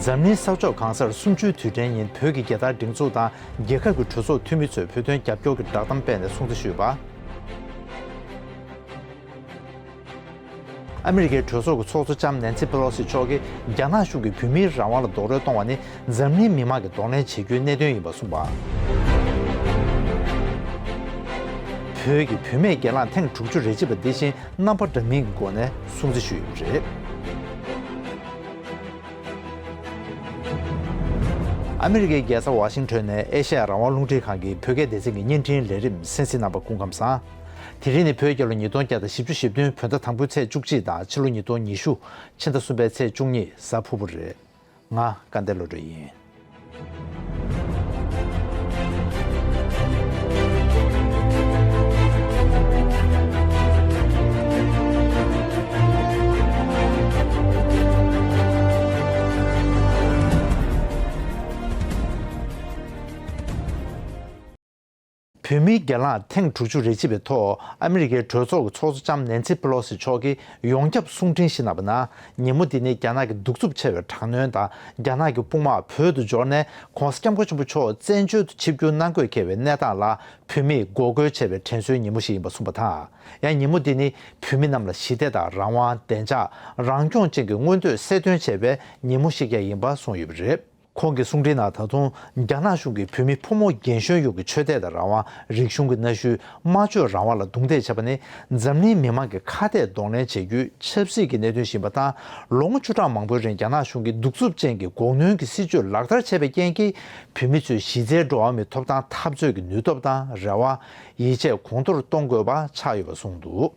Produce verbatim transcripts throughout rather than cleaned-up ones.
འཛམ་གླིང་ས་ཕྱོགས་གང་སར་གསུམ་བཅུའི་དུས་དྲན་ཉིན་བོད་ཀྱི་རྒྱལ་དར་སྒྲེང་འཛུགས་དང་རྒྱལ་ཁབ་ཀྱི་གྲོས་ཚོགས་འཐུས་མི་ཚོས་བོད་དོན་རྒྱབ་སྐྱོར་གྱི་བསྒྲགས་གཏམ་སྤེལ་ནས་སྲུང་བརྩི་ཞུས་པ། ཨ་མི་རི་ཀའི་གྲོས་ཚོགས་ཀྱི་ཚོགས་གཙོ་ལྕམ་ནན་སི་པེ་ལོ་སི་མཆོག་གིས་རྒྱ་ནག་གཞུང་གིས་བོད་མིའི་རང་དབང་ལ་རྡོག་རོལ་གཏོང་བ་ནི་འཛམ་གླིང་མི་མང་གིས་གདོང་ལེན་བྱེད་རྒྱུའི་གནད་དོན་ཡིན་པ་གསུངས་པ། བོད་ཀྱི་བུད་མེད་སྒེར་ལངས་ཐེངས་དྲུག་ཅུ་རེ་གཅིག་པ་འདི་བཞིན་རྣམ་པ་འདྲ་མིན་གྱི་སྒོ་ནས་སྲུང་བརྩི་ཞུས་ཡོད་པ་རེད། ཨ་མི་རི་ཀའི་རྒྱལ་ས་ཝ་ཤིང་ཊོན་ནས་ཨེ་ཤ་ཡ་རང་དབང་རླུང་འཕྲིན་ཁང་གི་བོད་སྐད་སྡེ་ཚན་གྱི་བརྙན་འཕྲིན་ལས་རིམ་གསན་གཟིགས་གནང་བར་སྐུ་ཁམས་བཟང་། དེ་རིང་ནི་བོད་རྒྱལ་ལོ་ཉིས་སྟོང་བརྒྱ་དང་བཞི་བཅུ་ཞེ་བདུན་བོད་ཟླ་དང་པོའི་ཚེས་བཅུ་གཅིག་དང་ཕྱི་ལོ་ཉིས་སྟོང་ཉི་ཤུ་ཕྱི་ཟླ་གསུམ་པའི་ཚེས་བཅུ་གཉིས་གཟའ་ཕུར་བུ་རེད། ང་སྐལ་ལྡན་བློ་གྲོས་ཡིན། བོད་མིའི་སྒེར་ལངས་ཐེངས་དྲུག་ཅུ་རེ་གཅིག་པའི་ཐོག་ཨ་མི་རི་ཀའི་གྲོས་ཚོགས་ཀྱི་ཚོགས་གཙོ་ལྕམ་ནན་སི་པེ་ལོ་སི་མཆོག་གིས་ཡོངས་ཁྱབ་གསུང་འཕྲིན་ཞིག་གནང་བའི་ནང་། ཉིན་མོ་འདི་ནི་རྒྱ་ནག་གི་གདུག་རྩུབ་ཆེ་བའི་དྲག་གནོན་དང་རྒྱ་ནག་གི་དཔུང་དམག་བོད་དུ་འབྱོར་ནས་༸གོང་ས་༸སྐྱབས་མགོན་ཆེན་པོ་མཆོག་བཙན་བྱོལ་དུ་ཆིབས་བསྒྱུར་གནང་དགོས་འཁེལ་བའི་གནས་སྟངས་ལ་བོད་མིས་འགོག་རྒོལ་བྱས་པའི་དྲན་གསོའི་ཉིན་མོ་ཞིག་ཡིན་པ་གསུངས་པ་དང་། ཡང་ཉིན་མོ་འདི་ནི་བོད་མི་རྣམས་ལ་ཞི་བདེ་དང་རང་དབང་བདེ་འཇགས་རང་སྐྱོང་ཅན་གྱི་མངོན་འདོད་གསལ་སྟོན་བྱས་པའི་ཉིན་མོ་ཞིག་ཀྱང་ཡིན་པ་གསུངས་ཡོད་པ་རེད། ཁོང་གི་གསུང་འཕྲིན་ནང་ད་དུང་རྒྱ་ནག་གཞུང་གིས་བོད་མི་ཕོ་མོ་རྒན་གཞོན་ཡོངས་ཀྱི་ཆོས་དད་དང་རང་དབང་། རིག་གཞུང་གི་གནའ་ཤུལ། སྨྲ་བརྗོད་རང་དབང་ལ་རྡུང་རྡེག་བྱས་པ་ནི་འཛམ་གླིང་མི་མང་གིས་ཁ་གཏད་གདོང་ལེན་བྱེད་རྒྱུའི་ཆབ་སྲིད་ཀྱི་གནད་དོན་ཞིག་ཡིན་པ་དང་། ལོ་ངོ་བཅུ་ཕྲག་མང་པོའི་རིང་རྒྱ་ནག་གཞུང་གིས་གདུག་རྩུབ་ཅན་གྱི་འགོག་གནོན་གྱི་སྲིད་བྱུས་ལག་བསྟར་བྱས་པའི་རྐྱེན་གྱིས་བོད་མི་ཚོའི་གཞི་རྩའི་འགྲོ་བ་མིའི་ཐོབ་ཐང་འཐབ་རྩོད་ཀྱི་ནུས་སྟོབས་དང་རེ་བ། ཡིད་ཆེས་གོང་མཐོར་གཏོང་དགོས་པ་ཆགས་ཡོད་པ་གསུངས་འདུག་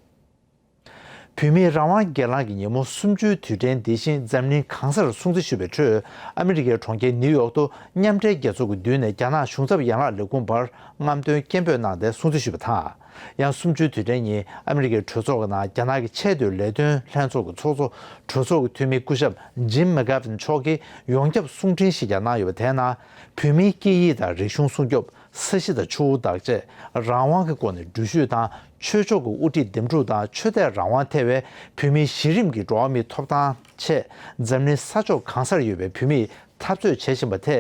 བོད་མིའི་རང་དབང་སྒེར་ལངས་ཀྱི་ཉིན་མོ་གསུམ་བཅུའི་དུས་དྲན་འདི་བཞིན་འཛམ་གླིང་གང་སར་སྲུང་བརྩི་ཞུས་པའི་ཁྲོད། ཨ་མི་རི་ཀའི་གྲོང་ཁྱེར་ནིའུ་ཡོག་ཏུ་མཉམ་འབྲེལ་རྒྱལ་ཚོགས་ཀྱི་མདུན་ནས་རྒྱ་ནག་གཞུང་ཚབ་ཡན་ལག་ལས་ཁུངས་བར་རྔམ་སྟོན་སྐད་འབོད་གནང་སྟེ་སྲུང་བརྩི་ཞུས་པ་དང་། ཡང་གསུམ་བཅུའི་དུས་དྲན་ཉིན་ཨ་མི་རི་ཀའི་གྲོས་ཚོགས་ཀྱི་ནང་རྒྱ་ནག་གི་ཆེས་མཐོའི་ལས་དོན་ལྷན་ཚོགས་ཀྱི་ཚོགས་གཙོ་གྲོས་ཚོགས་ཀྱི་འཐུས་མི་སྐུ་ཞབས་ཇིམ་མེག་གྷ་ཕིན་མཆོག་གིས་ཡོངས་ཁྱབ་གསུང་འཕྲིན་ཞིག་ཀྱང་གནང་ཡོད་པ་དེའི་ནང་། བོད་མིའི་སྐད་ཡིག་དང་རིག་གཞུང་སྲུང་སྐྱོབ། ས་གཞི་དང་ཆུ་བོ་བདག་གཅེས། རང་དབང་གི་སྒོ་ནས་འགྲུལ་བཞུད་དང་ཆོས་ཕྱོགས་ཀྱི་དབུ་ཁྲིད་འདེམས་སྒྲུག་དང་ཆོས་དད་རང་དབང་ཐེ་བའི་བོད་མིའི་གཞི་རིམ་གྱི་འགྲོ་བ་མིའི་ཐོབ་ཐང་ཆེད་འཛམ་གླིང་ས་ཕྱོགས་གང་སར་ཡོད་པའི་བོད་མིས་འཐབ་རྩོད་བྱེད་བཞིན་པ་དེ་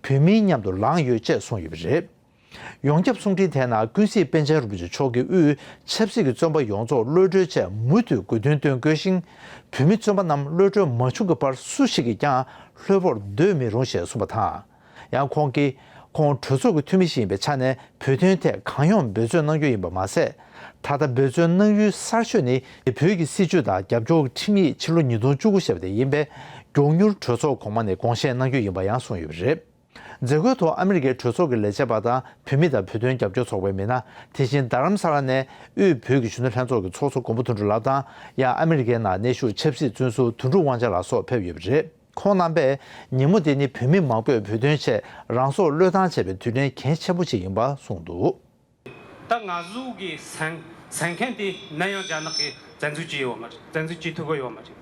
བོད་མིའི་མཉམ་དུ་ལངས་ཡོད་ཅེས་གསུངས་ཡོད་པ་རེད། ཡོངས་ཁྱབ་གསུང་འཕྲིན་དེའི་ནང་ཀུན་གཟིགས་པཎ་ཆེན་རིན་པོ་ཆེ་མཆོག་གིས་དབུས་ཆབ་སྲིད་ཀྱི་བཙོན་པ་ཡོངས་རྫོགས་གློད་གྲོལ་ཆེད་མུ་མཐུད་དགོས་འདུན་བཏོན་དགོས་ཤིང་། བོད་མི་བཙོན་པ་རྣམས་གློད་གྲོལ་མ་བྱུང་གི་བར་སུ་ཞིག་གིས་ཀྱང་ལྷོད་པོར་སྡོད་མི་རུང་ཞེས་གསུངས་པ་དང་། ཡང་ཁོང་གིས་ཁོང་གྲོས་ཚོགས་ཀྱི་འཐུས་མི་ཞིག་ཡིན་པའི་ཆ་ནས་བོད་དོན་ཐད་གང་ཡོང་འབད་བརྩོན་གནང་རྒྱུ་ཡིན་པ་མ་ཟད། ད་ལྟ་འབད་བརྩོན་གནང་ཡུལ་གསར་ཤོས་ནི་བོད་ཀྱི་སྲིད་བྱུས་དང་རྒྱབ་སྐྱོར་གྱི་ཁྲིམས་ཡིག་ཕྱི་ལོ་ཉིས་སྟོང་བཅུ་དགུ་ཞེས་པ་དེ་ཡིན་པས། མགྱོགས་མྱུར་གྲོས་ཚོགས་གོང་མ་ནས་དགོངས་བཞེས་གནང་རྒྱུ་ཡིན་པ་ཡང་གསུངས་ཡོད་པ་རེད། མཛད་སྒོའི་ཐོག་ཨ་མི་རི་ཀའི་གྲོས་ཚོགས་ཀྱི་ལས་བྱེད་པ་དང་བོད་མི་དང་བོད་དོན་རྒྱབ་སྐྱོར་ཚོགས་པའི་མི་སྣ། དེ་བཞིན་རྡ་རམ་ས་ལ་ནས་དབུས་བོད་ཀྱི་གཞོན་ནུ་ལྷན་ཚོགས་ཀྱི་ཚོགས་གཙོ་མགོན་པོ་དོན་གྲུབ་ལགས་དང་། ཡང་ཨ་མི་རི་ཀའི་ནང་གནས་བཞུགས་ཆབ་སྲིད་བཙོན་ཟུར་དོན་གྲུབ་དབང་ཆེན་ལགས་སོགས་ཕེབས་ཡོད་པ་རེད། ཁོང་རྣམ་པས་ཉིན་མོ་འདི་ནི་བོད་མི་མང་པོས་བོད་དོན་ཆེད་རང་སྲོག་བློས་བཏང་བྱས་པའི་དུས་དྲན་གལ་ཆེན་པོ་ཞིག་ཡིན་པ་གསུངས་འདུག་ད་ང་ཚོ་གི་སེམས་སེམས་ཁམས་དེ་ནམ་ཡང་རྒྱ་ནག་གིས་བཙན་འཛུལ་བྱས་ཡོད་མ་རེད། བཙན་འཛུལ་བྱེད་ཐུབ་ཀྱི་ཡོད་མ་རེད།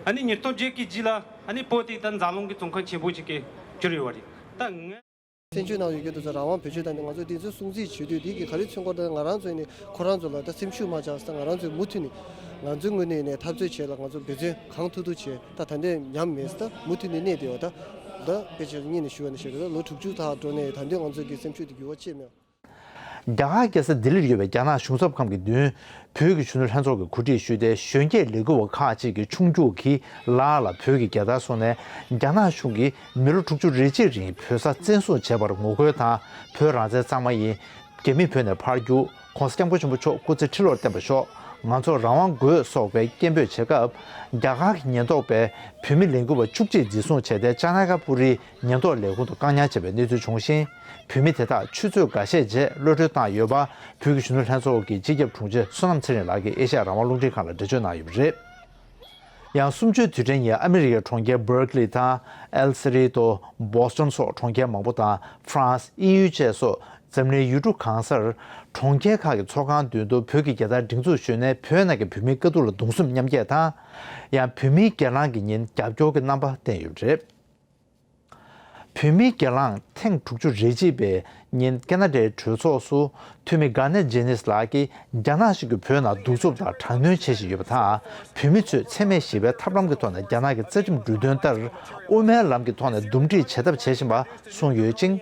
ཨ་ནི་ཉིས་སྟོང་བརྒྱད་ཀྱི་རྗེས་ལ་ཨ་ནི་བོད་དེ་ད་འཛམ་གླིང་གི་བཙོན་ཁང་ཆེན་པོ་ཞིག་གི་གྱུར་ཡོད་པ་རེད། ད་ང་བཙན་བྱོལ་ནང་ཡོད་མཁན་དེ་ཚོ་རང་དབང་བེད་སྤྱོད་བཏང་ནས་ང་ཚོས་དེ་ཚོའི་སྲུང་བརྩི་བྱེད་དུས་དེ་གི་ག་རེ་མཚོན་གྱི་ཡོད་ད། ང་རང་ཚོ་ནི་ཁོ་རང་ཚོ་ལ་ད་སེམས་ཤུགས་མ་ཆག་ས། ང་རང་ཚོས་མུ་མཐུད་ནས་ང་ཚོའི་ངོས་ནས་ནས་འཐབ་རྩོད་བྱེད་ལ་ང་ཚོ་འབད་བརྩོན་གང་ཐུབ་ཐུབ་བྱས། ད་ད་ལྟའི་ཉམས་མེད་ས། ད་མུ་མཐུད་ནས་གནས་བསྡད་ཡོད། ད་ད་དཔེ་ཆ་གཉིས་ནས་ཞུ་བ་ནས་བཤད་རེད། ད་ལོ་དྲུག་ཅུ་ལྷག་འགྲོ་ནས་ད་དུང་ང་ཚོ་གི་སེམས་ཤུགས་དེ་འགྱུར་བ་ཅི་མེད། རྒྱ་གར་རྒྱལ་ས་ལྡི་ལིར་ཡོད་པའི་རྒྱ་ནག་གཞུང་ཚབ་ཁང་གི་མདུན། བོད་ཀྱི་གཞོན་ནུ་ལྷན་ཚོགས་ཀྱིས་གོ་སྒྲིག་ཞུས་ཏེ། གཞོན་སྐྱེས་ལས་འགུལ་བ་ཁག་ཅིག་གིས་ཆུང་རྒྱུག་གིས་ལག་ལ་བོད་ཀྱི་རྒྱལ་དར་བཟུང་ནས། རྒྱ་ནག་གཞུང་གིས་མི་ལོ་དྲུག་ཅུ་རེ་གཅིག་རིང་བོད་ས་བཙན་བཟུང་བྱས་པར་ངོ་རྒོལ་དང་། བོད་རང་བཙན་གཙང་མ་ཡིན། རྒྱ་མི་བོད་ནས་ཕར་རྒྱུག། ༸གོང་ས་༸སྐྱབས་མགོན་ཆེན་པོ་མཆོག་སྐུ་ཚེ་ཁྲི་ལོར་བརྟན་པར་ཤོག། ང་ཚོར་རང་དབང་དགོས། སོགས་པའི་སྐད་འབོད་བྱེད་སྐབས། རྒྱ་གར་གྱི་ཉེན་རྟོག་པས་བོད་མི་ལས་འགུལ་བ་བཅུ་གཅིག་འཛིན་བཟུང་བྱས་ཏེ། ཅ་ན་ཀ་པུ་རིའི་ཉེན་རྟོག་ལས་ཁུངས་དུ་བཀག་ཉར་བྱས་པའི་གནས་ཚུལ་བྱུང་ཞིང་། བོད་མི་དེ་དག་ཆུ་ཚོད་འགའ་ཤས་རྗེས་གློད་གྲོལ་བཏང་ཡོད་པ། བོད་ཀྱི་གཞོན་ནུ་ལྷན་ཚོགས་ཀྱི་སྤྱི་ཁྱབ་དྲུང་ཆེ་བསོད་ནམས་ཚེ་རིང་ལགས་ཀྱིས་ཨེ་ཤ་ཡ་རང་དབང་རླུང་འཕྲིན་ཁང་ལ་འགྲེལ་བརྗོད་གནང་ཡོད་པ་རེད། ཡང་གསུམ་བཅུའི་དུས་དྲན་ཉིན་ཨ་མི་རི་ཀའི་གྲོང་ཁྱེར་སྦར་ཀི་ལི་དང་ཨེལ་སི་རི་ཏོ། སྦོ་སི་ཊོན་སོགས་གྲོང་ཁྱེར་མང་པོ་དང་། ཧྥ་རན་སི། དབྱིན་ཡུལ་བཅས་སོགས་འཛམ་གླིང་ཡུལ་གྲུ་གང་སར་གྲོང་ཁྱེར་ཁག་གི་ཚོགས་ཁང་མདུན་དུ་བོད་ཀྱི་རྒྱལ་དར་སྒྲེང་འཛུགས་ཞུས་ནས། བོད་ནང་གི་བོད་མིའི་དཀའ་སྡུག་ལ་གདུང་སེམས་མཉམ་སྐྱེད་དང་། ཡང་བོད་མིའི་སྒེར་ལངས་ཀྱི་ཉིན་རྒྱབ་སྐྱོར་གྱི་རྣམ་པ་བསྟན་ཡོད་པ་རེད། བོད་མིའི་སྒེར་ལངས་ཐེངས་དྲུག་ཅུ་རེ་གཅིག་པའི་ཉིན་ཁེ་ན་ཌའི་གྲོས་ཚོགས་སུ་འཐུས་མི་གྷ་ནེ་ཇེ་ནིས་ལགས་ཀྱིས་རྒྱ་ནག་གཞུང་གིས་བོད་ནང་གདུག་རྩུབ་དང་དྲག་གནོན་བྱེད་བཞིན་ཡོད་པ་དང་། བོད་མི་ཚོས་འཚེ་མེད་ཞི་བའི་ཐབས་ལམ་གྱི་ཐོག་ནས་རྒྱ་ནག་གི་རྩ་ཁྲིམས་འབྲུ་དོན་ལྟར་དབུ་མའི་ལམ་གྱི་ཐོག་ནས་འདུམ་འགྲིག་བྱེད་ཐབས་བྱེད་བཞིན་པ་གསུངས་ཡོད་ཅིང་།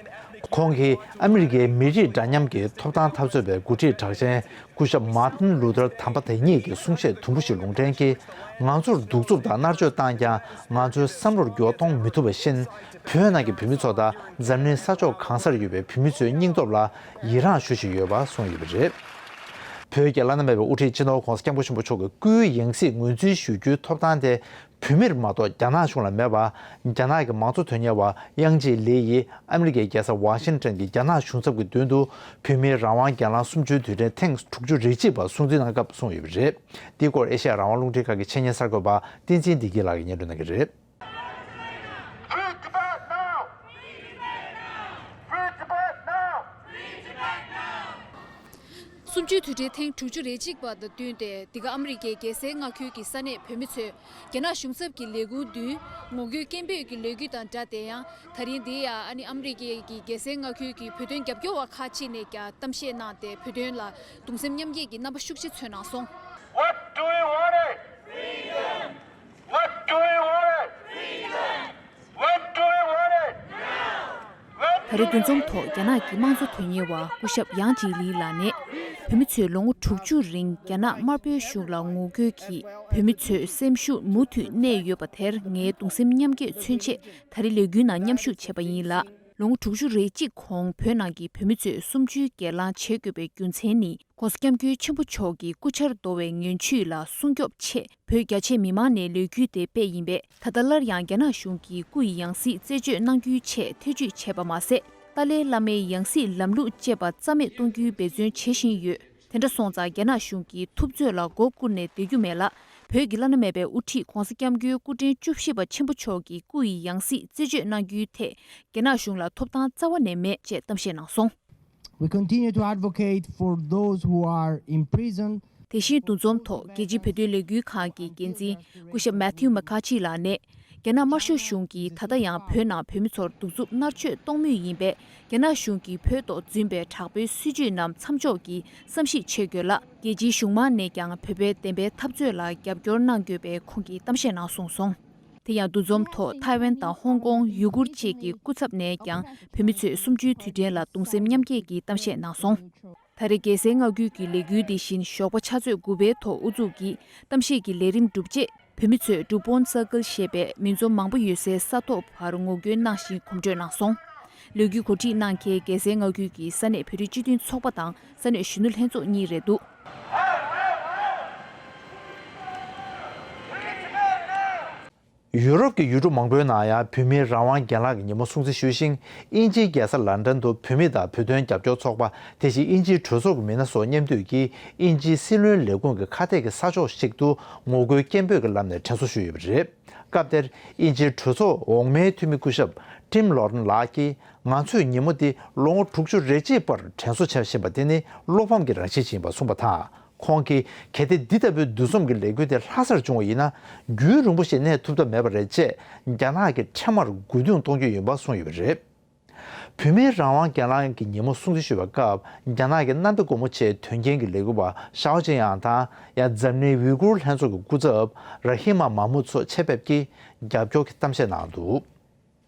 ཁོང་གིས་ཨ་མི་རི་ཀའི་མི་རིགས་འདྲ་མཉམ་གྱི་ཐོབ་ཐང་འཐབ་རྩོད་པའི་འགོ་ཁྲིད་གྲགས་ཅན་སྐུ་ཞབས་མཱ་ཏིན་ལུ་ཐར་དམ་པ་དེ་ཉིད་ཀྱི་གསུང་བཤད་དུམ་བུ་ཞིག་ལུང་འདྲེན་གྱིས། ང་ཚོར་གདུག་རྩུབ་དང་མནར་གཅོད་བཏང་ཀྱང་། ང་ཚོའི་བསམ་བློར་འགྱུར་བ་གཏོང་མི་ཐུབ་པ་བཞིན། བོད་ནང་གི་བོད་མི་ཚོ་དང་། འཛམ་གླིང་ས་ཕྱོགས་གང་སར་ཡོད་པའི་བོད་མི་ཚོའི་སྙིང་སྟོབས་ལ་ཡི་རངས་ཞུ་བཞིན་ཡོད་པ་གསུངས་ཡོད་པ་རེད། བོད་ཀྱི་བླ་ན་མེད་པའི་དབུ་ཁྲིད་སྤྱི་ནོར་༧གོང་ས་༧སྐྱབས་མགོན་ཆེན་པོ་མཆོག་གི་སྐུའི་ཡང་སྲིད་ངོས་འཛིན་ཞུ་རྒྱུའི་ཐོབ་ཐང་དེ། བོད་མིར་མ་གཏོགས་རྒྱ་ནག་གཞུང་ལ་མེད་པ། རྒྱ་ནག་གི་མང་གཙོ་དོན་གཉེར་བ་དབྱང་ཅི་ལི་ཡིས་ཨ་མི་རི་ཀའི་རྒྱལ་ས་ཝ་ཤིང་ཊོན་གྱི་རྒྱ་ནག་གཞུང་ཚབ་ཀྱི་མདུན་དུ། བོད་མིའི་རང་དབང་སྒེར་ལངས་གསུམ་བཅུའི་དུས་དྲན་ཐེངས་དྲུག་ཅུ་རེ་གཅིག་པ་སྲུང་བརྩི་གནང་སྐབས་གསུངས་ཡོད་པ་རེད། འདིའི་སྐོར་ཨེ་ཤ་ཡ་རང་དབང་རླུང་འཕྲིན་ཁང་གི་ཆེད་གཉེར་གསར་འགོད་པ་བསྟན་འཛིན་བདེ་སྐྱིད་ལགས་ཀྱིས་སྙན་སྒྲོན་གནང་གི་རེད། Free Tibet now! Free Tibet now! Free Tibet now! གསུམ་བཅུའི་དུས་དྲན་ཐེངས་དྲུག་ཅུ་རེ་གཅིག་པ་དང་བསྟུན་ཏེ། འདི་ག་ཨ་མི་རི་ཀའི་རྒྱལ་སའི་མངའ་ཁུལ་གྱི་ས་གནས་བོད་མི་ཚོས་རྒྱ་ནག་གཞུང་ཚབ་ཀྱི་ལས་ཁུངས་མདུན་ངོ་རྒོལ་སྐད་འབོད་ཀྱི་ལས་འགུལ་དང་སྦྲགས་ཏེ། ཡང་ད་རིང་འདིར་ཡང་ཨ་ནི་ཨ་མི་རི་ཀའི་གི་རྒྱལ་སའི་མངའ་ཁུལ་གྱི་བོད་དོན་རྒྱབ་སྐྱོར་བ་ཁག་ཅིག་ནས་ཀྱང་གཏམ་བཤད་གནང་སྟེ། བོད་དོན་ལ་གདུང་སེམས་མཉམ་སྐྱེད་ཀྱི་རྣམ་པ་ཤུགས་ཆེ་མཚོན་གནང་སོང་། What do we want it? What do we want it? When do we want it? When ད་རེས་འདུ་འཛོམས་ཐོག་རྒྱ་ནག་གི་དམངས་གཙོ་དོན་གཉེར་བ་སྐུ་ཞབས་ཡང་ཅི་ལི་ལགས་ནས། བོད་མི་ཚོས་ལོ་ངོ་དྲུག་ཅུ་རིང་རྒྱ་ནག་དམར་པོའི་གཞུང་ལ་ངོ་རྒོལ་གྱིས། བོད་མི་ཚོའི་སེམས་ཤུགས་མུ་མཐུད་གནས་ཡོད་པ་དེར་ངའི་གདུང་སེམས་མཉམ་སྐྱེད་མཚོན་ཆེད། ད་རེས་ལས་འགུལ་ནང་མཉམ་ཞུགས་བྱས་པ་ཡིན་ལ། ལོ་ངོ་དྲུག་ཅུ་རེ་གཅིག་གོང་བོད་ནང་གི་བོད་མི་ཚོས་གསུམ་བཅུའི་སྒེར་ལངས་བྱེད་དགོས་པའི་རྒྱུ་མཚན་ནི། ྋགོང་ས་ྋསྐྱབས་མགོན་ཆེན་པོ་མཆོག་གི་སྐུ་ཕྱྭར་བསྡོ་བའི་ངན་བྱུས་ལ་སྲུང་སྐྱོབ་ཆེད། བོད་རྒྱ་ཆེ་མི་མང་ནས་ལས་འགུལ་དེ་སྤེལ་ཡིན་པས། ད་ལྟ་སླར་ཡང་རྒྱ་ནག་གཞུང་གིས་སྐུ་ཡི་ཡང་སྲིད་རྩད་གཅོད་གནང་རྒྱུའི་ཆེད་ཐེ་ཇུས་བྱས་པ་མ་ཟད། ཏཱ་ལའི་བླ་མའི་ཡང་སྲིད་ལམ་ལུགས་ཅེས་པ་རྩ་མེད་གཏོང་རྒྱུའི་འབད་བརྩོན་བྱེད་བཞིན་ཡོད། དེ་འདྲ་སོང་ཙང་། རྒྱ་ནག་གཞུང་གིས་ཐུབ་ཚོད་ལ་མགོ་བཀུར་ནས་བསྡད་རྒྱུ་མེད་ལ། བོད་ཀྱི་བླ་ན་མེད་པའི་དབུ་ཁྲིད་ྋགོང་ས་ྋསྐྱབས་མགོན་སྐུ་ཕྲེང་བཅུ་བཞི་པ་ཆེན་པོ་མཆོག་གི་སྐུ་ཡི་ཡང་སྲིད་རྩད་གཅོད་གནང་རྒྱུའི་ཐད། རྒྱ་ནག་གཞུང་ལ་ཐོབ་ཐང་རྩ་བ་ནས་མེད་ཅེས་གཏམ་བཤད་གནང་སོང་། We continue to advocate for those who are in prison. དེ་བཞིན་འདུ་འཛོམས་ཐོག་རྒྱལ་སྤྱིའི་བོད་དོན་ལས་འགུལ་ཁང་གི་འགན་འཛིན་སྐུ་ཞབས་Matthew McCaughey་ལགས་ནས། རྒྱ་ནག་དམར་ཤོག་གཞུང་གིས་ད་ལྟ་ཡང་བོད་ནང་བོད་མི་ཚོར་གདུག་རྩུབ་མནར་གཅོད་གཏོང་མུས་ཡིན་པས། རྒྱ་ནག་གཞུང་གིས་བོད་ཐོག་འཛིན་པའི་དྲག་པོའི་སྲིད་བྱུས་རྣམས་མཚམས་འཇོག་གིས་བསམ་གཞིག་བྱེད་དགོས་ལ། རྒྱལ་སྤྱིའི་གཞུང་མང་ནས་ཀྱང་བོད་པའི་བདེན་པའི་འཐབ་རྩོད་ལ་རྒྱབ་སྐྱོར་གནང་དགོས་པའི་ཁོང་གིས་གཏམ་བཤད་གནང་སོང་སོང་། དེ་ཡང་འདུ་འཛོམས་ཐོག་ཐའེ་ཝན་དང་ཧོང་ཀོང་། ཡུ་གུར་བཅས་ཀྱི་སྐུ་ཚབ་ནས་ཀྱང་བོད་མི་ཚོས་གསུམ་བཅུའི་དུས་དྲན་ལ་གདུང་སེམས་མཉམ་སྐྱེད་ཀྱི་གཏམ་བཤད་གནང་སོང་། ད་རེས་རྒྱལ་སའི་མངའ་ཁུལ་གྱི་ལས་འགུལ་འདི་བཞིན་ཞོགས་པ་ཕྱག་ཚོད་དགུ་པའི་ཐོག་དབུ་འཛུགས་ཀྱིས་གཏམ་བཤད་ཀྱི་ལས་རིམ་གྲུབ་རྗེས། བོད་མི་ཚོས་ཌུ་པོན་སར་ཀལ་ཞེས་པའི་མི་འཛོམས་མང་པོ་ཡོད་སའི་ས་ཐོག་བར་ངོ་རྒོལ་གནང་ཞིང་གོམ་བགྲོད་གནང་སོང་། ལས་འགུལ་གོ་སྒྲིག་གནང་མཁན་རྒྱལ་སའི་མངའ་ཁུལ་གྱི་ས་གནས་བོད་རིགས་སྤྱི་མཐུན་ཚོགས་པ་དང་ས་གནས་གཞོན་ནུ་ལྷན་ཚོགས་གཉིས་རེད་འདུག་ཡུ་རོབ་ཀྱི་ཡུལ་གྲུ་མང་པོའི་ནང་ཡང་བོད་མིའི་རང་དབང་སྒེར་ལངས་ཀྱི་ཉིན་མོ་སྲུང་བརྩི་ཞུས་ཤིང་། དབྱིན་ཇིའི་རྒྱལ་ས་ལན་ཀྲན་དུ་བོད་མི་དང་བོད་དོན་རྒྱབ་སྐྱོར་ཚོགས་པ། དེ་བཞིན་དབྱིན་ཇིའི་གྲོས་ཚོགས་ཀྱི་མི་སྣ་སོགས་མཉམ་འདུས་ཀྱིས་དབྱིན་ཇིའི་སྲིད་བློན་ལས་ཁུངས་ཀྱི་ཁ་གཏད་ཀྱི་ས་ཕྱོགས་ཤིག་ཏུ་ངོ་རྒོལ་སྐད་འབོད་ཀྱི་ལམ་ནས་དྲན་གསོ་ཞུས་ཡོད་པ་རེད། སྐབས་དེར་དབྱིན་ཇིའི་གྲོས་ཚོགས་འོག་མའི་འཐུས་མི་སྐུ་ཞབས་ཊིམ་ལོ་རན་ལགས་ཀྱིས། ང་ཚོས་ཉིན་མོ་འདི་ལོ་ངོ་དྲུག་ཅུ་རེ་གཅིག་པར་དྲན་གསོ་བྱེད་བཞིན་པ་དེ་ནི་བློ་ཕམ་གྱི་རང་བཞིན་ཞིག་ཡིན་པ་གསུངས་པ་དང་། ཁོང་གིས་གལ་ཏེ་འདི་ལྟ་བུའི་འདུ་འཛོམས་ཀྱི་ལས་འགུལ་དེ་ལྷ་སར་བྱུང་བ་ཡིན་ན། རྒྱུན་རིང་པོ་ཞིག་གནས་ཐུབ་ཐབས་མེད་པ་རེད་ཅེས་རྒྱ་ནག་གི་འཕྲལ་མར་རྒོལ་རྡུང་གཏོང་རྒྱུ་ཡིན་པ་གསུངས་ཡོད་པ་རེད། བོད་མིའི་རང་དབང་སྒེར་ལངས་ཀྱི་ཉིན་མོ་སྲུང་བརྩི་ཞུ་བའི་སྐབས། རྒྱ་ནག་གི་གནམ་བདེ་སྒོ་མོ་ཆེའི་དོན་རྐྱེན་གྱི་ལས་འགུལ་བ་ཞའོ་ཅེ་ཡང་དང་། ཡང་འཛམ་གླིང་ཝི་གུར་ལྷན་ཚོགས་ཀྱི་སྐུ་ཚབ་ར་ཧི་མ་མཱ་མུད་སོགས་ཆེད་ཕེབས་ཀྱིས་རྒྱབ་སྐྱོར་གྱི་གཏམ་བཤད་གནང་འདུག་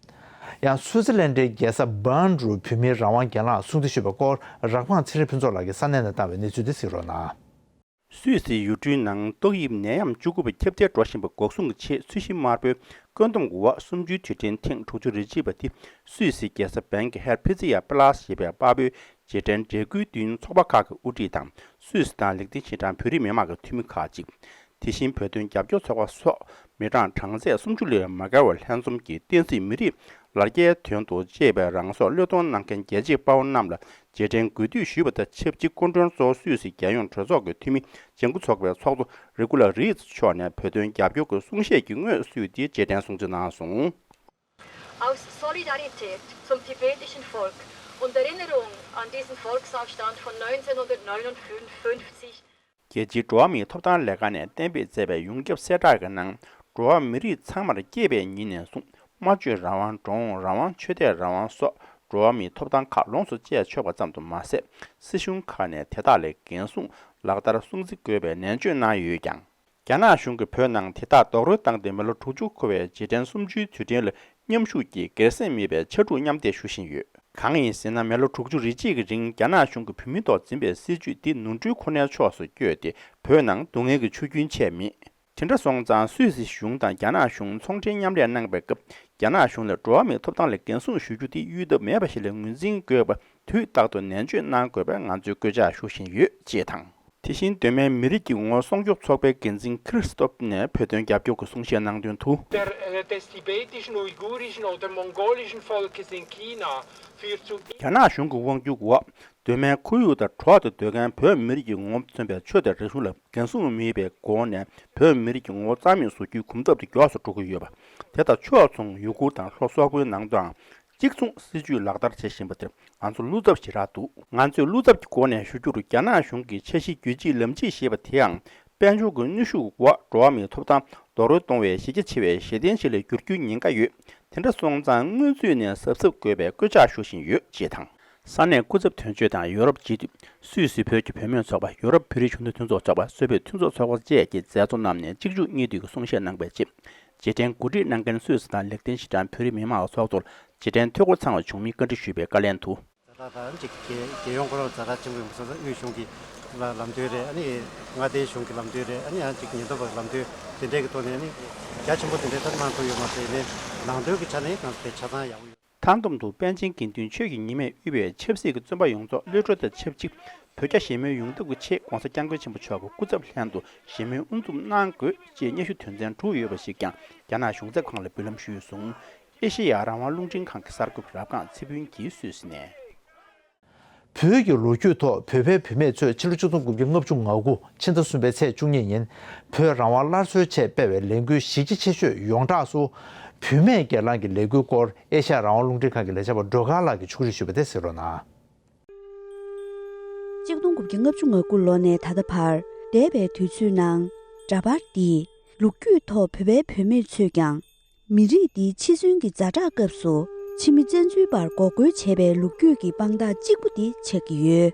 ཡང་སུའུ་ཙི་ལན་ཌའི་རྒྱལ་ས་བྷརན་རུ་བོད་མིའི་རང་དབང་སྒེར་ལངས་སྲུང་བརྩི་ཞུས་པའི་སྐོར། རག་པང་ཚེ་རིང་ཕུན་ཚོགས་ལགས་ཀྱིས་ས་གནས་ནས་བཏང་བའི་གནས་ཚུལ་དེ་གཟིགས་རོགས་གནང་། སུད་སི་ཡུལ་གྲུའི་ནང་ཏོག་དབྱིབས་ནད་ཡམས་བཅུ་དགུ་པ་ཁྱབ་གདལ་འགྲོ་བཞིན་པ་འགོག་སྲུང་གི་ཆེད་ཚོས་གཞི་དམར་པོའི་བཀོད་འདོམས་འོག་གསུམ་བཅུའི་དུས་དྲན་ཐེངས་དྲུག་ཅུ་རེ་གཅིག་པ་དེ། སུད་སི་རྒྱལ་ས་བྷན་གྱི་ཧེར་ཕི་ཙི་ཡ་པ་ལཱ་སི་ཞེས་པའི་དཔའ་བོའི་རྗེས་དྲན་མཇལ་ཁུལ་བསྟུན། ཚོགས་པ་ཁག་གི་དབུ་ཁྲིད་དང་། སུད་སི་དང་ལེགས་ལྡན་ཕྱི་འབྲེལ་བོད་རིགས་མི་མང་གི་འཐུས་མི་ཁག་ཅིག་དེ་བཞིན་བོད་དོན་རྒྱབ་སྐྱོར་ཚོགས་པ་སོགས་མི་གྲངས་གྲངས་ཚད་སུམ་ཅུ་ལས་མ་བརྒལ་བ་ལྷན་འཛོམས་ཀྱིས་བསྟན་སྲིད་མི་རིགས་ལ་རྒྱའི་དོན་དུ་གཅེས་པའི་རང་སྲོག་བློས་གཏོང་གནང་མཁན་རྒྱལ་གཅེས་དཔའ་བོ་རྣམས་ལ་རྗེས་དྲན་གུས་འདུད་ཞུས་པ་དང་ཆབས་ཅིག་སྐུ་མགྲོན་གཙོ་བོ་སུད་སི་རྒྱལ་ཡོངས་གྲོས་ཚོགས་ཀྱི་འཐུས་མི་ལྗང་ཁུ་ཚོགས་པའི་ཚོགས་གཙོ་རེ་གུ་ལ་རིས་མཆོག་ནས་བོད་དོན་རྒྱབ་སྐྱོར་གྱི་གསུང་བཤད་ཀྱི་ངོས་སུ་དེ་རྗེས་དྲན་སྲུང་བརྩི་གནང་སོང་། Aus Solidarität zum tibetischen Volk und Erinnerung an diesen Volksaufstand von neunzehnhundertneunundfünfzig རྒྱལ་སྤྱིའི་འགྲོ་བ་མིའི་ཐོབ་ཐང་ལས་ཁང་ནས་གཏན་འབེབས་མཛད་པའི་ཡོངས་ཁྱབ་གསལ་བསྒྲགས་ཀྱི་ནང་། འགྲོ་བ་མི་རིགས་ཚང་མར་སྐྱེས་པའི་ཉིན་ནས་བཟུང་ སྨྲ་བརྗོད་རང་དབང་། གྲོང་རང་དབང་། ཆོས་དད་རང་དབང་སོགས་འགྲོ་བ་མིའི་ཐོབ་ཐང་ཁག་ལོངས་སུ་སྤྱད་ཆོག་པ་ཙམ་དུ་མ་ཟད། སྲིད་གཞུང་ཁག་ནས་དེ་དག་ལ་འགན་སྲུང་ལག་བསྟར་སྲུང་བརྩི་དགོས་པའི་ནན་བརྗོད་གནང་ཡོད་ཀྱང་། རྒྱ་ནག་གཞུང་གིས་བོད་ནང་དེ་དག་རྡོག་རོལ་བཏང་སྟེ་མི་ལོ་དྲུག་ཅུ་འཁོར་བའི་རྗེས་དྲན་གསུམ་བཅུའི་དུས་དྲན་ལ་མཉམ་ཞུགས་ཀྱིས་སྒེར་སེམས་མེད་པའི་ཕྱར་གྲུ་མཉམ་འདེགས་ཞུ་བཞིན་ཡོད། གང་ཡིན་ཟེར་ན། མི་ལོ་དྲུག་ཅུ་རེ་གཅིག་གི་རིང་རྒྱ་ནག་གཞུང་གིས་བོད་མི་ཐོག་འཛིན་པའི་སྲིད་བྱུས་འདི་ནོར་འཁྲུལ་ཁོ་ནའི་ཕྱོགས་སུ་བསྐྱོད་དེ། བོད་ནང་སྡུག་བསྔལ་གྱི་ཆུ་རྒྱུན་ཆད་མེད། དེ་འདྲ་སོང་ཙང་སུད་སི་གཞུང་དང་རྒྱ་ནག་གཞུང་ཚོང་འབྲེལ་མཉམ་ལས་གནང་བའི་སྐབས། རྒྱ་ནག་གཞུང་ལ་འགྲོ་བ་མིའི་ཐོབ་ཐང་ལ་འགན་སྲུང་ཞུ་རྒྱུ་དེ་གཡོལ་ཐབས་མེད་པ་ཞིག་ལ་ངོས་འཛིན་དགོས་པ་དུས་རྟག་ཏུ་ནན་བརྗོད་གནང་དགོས་པར་ང་ཚོས་སྐུལ་ལྕག་ཞུ་བཞིན་ཡོད་ཅེས་དང་། དེ་བཞིན་གདོད་མའི་མི་རིགས་ཀྱི་ངོ་བོ་སྲུང་སྐྱོབ་ཚོགས་པའི་འགན་འཛིན་ཁྲིས་ཏོབ་ནས་བོད་དོན་རྒྱབ་སྐྱོར་གྱི་གསུང་བཤད་གནང་དོན་དུ། Der, äh, des tibetischen, uigurischen oder mongolischen Volkes in China führt zu China. རྒྱ་ནག་གཞུང་གི་དབང་སྒྱུར་འོག་གདོད་མའི་ཁོར་ཡུག་དང་འགྲོགས་ཏེ་སྡོད་མཁན་བོད་མི་རིགས་ཀྱི་ངོ་བོ་མཚོན་པའི་ཆོས་དང་རིག་གཞུང་ལ་འགན་སྲུང་མེད་པའི་སྒོ་ནས་བོད་མི་རིགས་ཀྱི་ངོ་བོ་རྩ་མེད་བཟོ་རྒྱུའི་གོམ་སྟབས་དེ་མགྱོགས་སུ་འགྲོ་གི་ཡོད་པ། དེ་དང་ཕྱོགས་མཚུངས་ཡུ་གུར་དང་ལྷོ་སོག་པོའི་ནང་དུའང་གཅིག་མཚུངས་སྲིད་བྱུས་ལག་བསྟར་བྱེད་བཞིན་པ་དེར་ང་ཚོ་བློ་འཚབ་ཞེ་དྲག་འདུག་ང་ཚོས་བློ་འཚབ་ཀྱི་སྒོ་ནས་ཞུ་རྒྱུར། རྒྱ་ནག་གཞུང་གི་འཆར་གཞི་རྒྱུད་གཅིག་ལམ་གཅིག་ཞེས་པ་དེའང་དཔལ་འབྱོར་གྱི་གནོན་ཤུགས་འོག་འགྲོ་བ་མིའི་ཐོབ་ཐང་རྡོག་རོལ་གཏོང་བའི་གཞི་རྒྱ་ཆེ་བའི་གཞི་རྟེན་ཞིག་ལ་འགྱུར་རྒྱུའི་ཉེན་ཁ་ཡོད། དེ་འདྲ་སོང་ཙང་སྔོན་ཚུད་ནས་གཟབ་གཟབ་དགོས་པའི་སྐུལ་ལྕག་ཞུ་བཞིན་ཡོད་ཅེས་དང་། ས་གནས་སྐུ་ཚབ་དོན་གཅོད་དང་ཡོ་རོབ་སྤྱི་འཐུས། སུད་སི་བོད་ཀྱི་བུད་མེད་ཚོགས་པ། ཡོ་རོབ་བོད་རིགས་གཞོན་ནུ་མཐུན་ཚོགས་ཚོགས་པ། སུད་བོད་མཐུན་ཚོགས་ཚོགས་པ་བཅས་ཀྱིས་མཛད་གཙོ་རྣམས་ནས་གཅིག་མཇུག་གཉིས་མཐུད་ཀྱི་གསུང་བཤད་གནང་བའི་རྗེས། རྗེས་དྲན་གོ་སྒྲིག་གནང་མཁན་སུད་སི་དང་ལེགས་ལྡན་ཤིན་ཀྲང་བོད་རིགས་མི་མང་ཚོགས་གཙོར་རྗེས་དྲན་འཐུས་སྒོ་ཚང་བ་བྱུང་མིན་བཀའ་འདྲི་ཞུས་པའི་བཀའ་ལན་དུ། ཛ་དྲག་དང་ཅིག་རྒྱལ་རྒྱལ་ཡོངས་ཁོ་རང་ཛ་དྲག་ཆེན་པོ་ཡིན་པ་སོང་ཙང་དབུས་གཞུང་གི་ལ་ལམ་སྟོན་རེད། ཨ་ནི་མངའ་སྡེའི་གཞུང་གི་ལམ་སྟོན་རེད། ཨ་ནི་ཡང་ཅིག་ཉེན་རྟོག་པ་ལམ་སྟོན་དེ་འདྲའི་གི་ཐོག་ནས་ཨ་ནི་རྒྱ་ཆེན་པོ་དེ་འདྲའི་ཐབས་གནང་ཐུབ་ཡོད་མ་རེད། ཡིན་ནའི་ནང་དོན་གྱི་ཆ་ནས་ང་ཚོ་དེ་ཆ་ཚང་ཡག་པོ་ཡོད། མཐའ་སྡོམ་དུ་པཎ་ཆེན་དགེ་འདུན་ཆོས་ཀྱི་ཉི་མས་དབུས་པའི་ཆབ་སྲིད་ཀྱི་བཙོན་པ་ཡོངས་རྫོགས་གློད་གྲོལ་དང་ཆབས་ཅིག་བོད་རྒྱ་ཞི་མོལ་ཡོང་ཐབས་ཀྱི་ཆེད་༧གོང་ས་༧སྐྱབས་མགོན་ཆེན་པོ་མཆོག་གི་སྐུ་ཚབ་ལྷན་དུ་ཞི་མོལ་དབུ་འཛུགས་གནང་དགོས་ཅེས་སྙན་ཞུ་དོན་ཚན་དྲུག་ཡོད་པ་ཞིག་ཀྱང་རྒྱ་ནག་གཞུང་ཚབ་ཁང་ལ་འབུལ་ལམ་ཞུས་སོང་། ཨེ་ཤེ་ཡ་རང་དབང་རླུང་འཕྲིན་ཁང་གི་གསར་འགོད་པ་རབ་སྒང་ཚེ་ཕུན་གྱིས་སུད་སི་ནས། བོད་ཀྱི་ལོ་རྒྱུས་ཐོག་བོད་པའི་བུད་མེད་ཚོས་ཕྱི་ལོ་ཆིག་སྟོང་དགུ་བརྒྱ་ལྔ་བཅུ་ང་དགུ་ཕྱི་ཟླ་གསུམ་པའི་ཚེས་བཅུ་གཉིས་ཉིན་བོད་རང་དབང་སླར་གསོའི་ཆེད་སྤེལ་བའི་ལས་འགུལ་གཞི་རྒྱ་ཆེ་ཤོས་ཡོངས་གྲགས་སུ་བུད་མེད་སྒེར་ལངས་ཀྱི་ལས་འགུལ་སྐོར་ཨེ་ཤ་ཡ་རང་དབང་རླུང་འཕྲིན་ཁང་གི་ལས་བྱེད་པ་སྒྲོལ་དཀར་ལགས་ཀྱིས་ཕྱོགས་སྒྲིག་ཞུས་པ་དེ་གཟིགས་རོགས་གནང་། ཆིག་སྟོང་དགུ་བརྒྱ་ལྔ་བཅུ་ང་དགུ་ལོ་ནས་ད་ལྟ་བར་འདས་པའི་དུས་ཚོད་ནང་འདྲ་པར་འདིས་ལོ་རྒྱུས་ཐོག་བོད་པའི་བུད་མེད་ཚོས་ཀྱང་མི་རིགས་འདིའི་འཆི་གསོན་གྱི་ཛ་དྲག་སྐབས་སུ་ཕྱི་མི་བཙན་འཛུལ་པར་འགོག་རྒོལ་བྱས་པའི་ལོ་རྒྱུས་ཀྱི་དཔང་རྟགས་གཅིག་པུ་འདི་ཆགས་ཀྱི་ཡོད།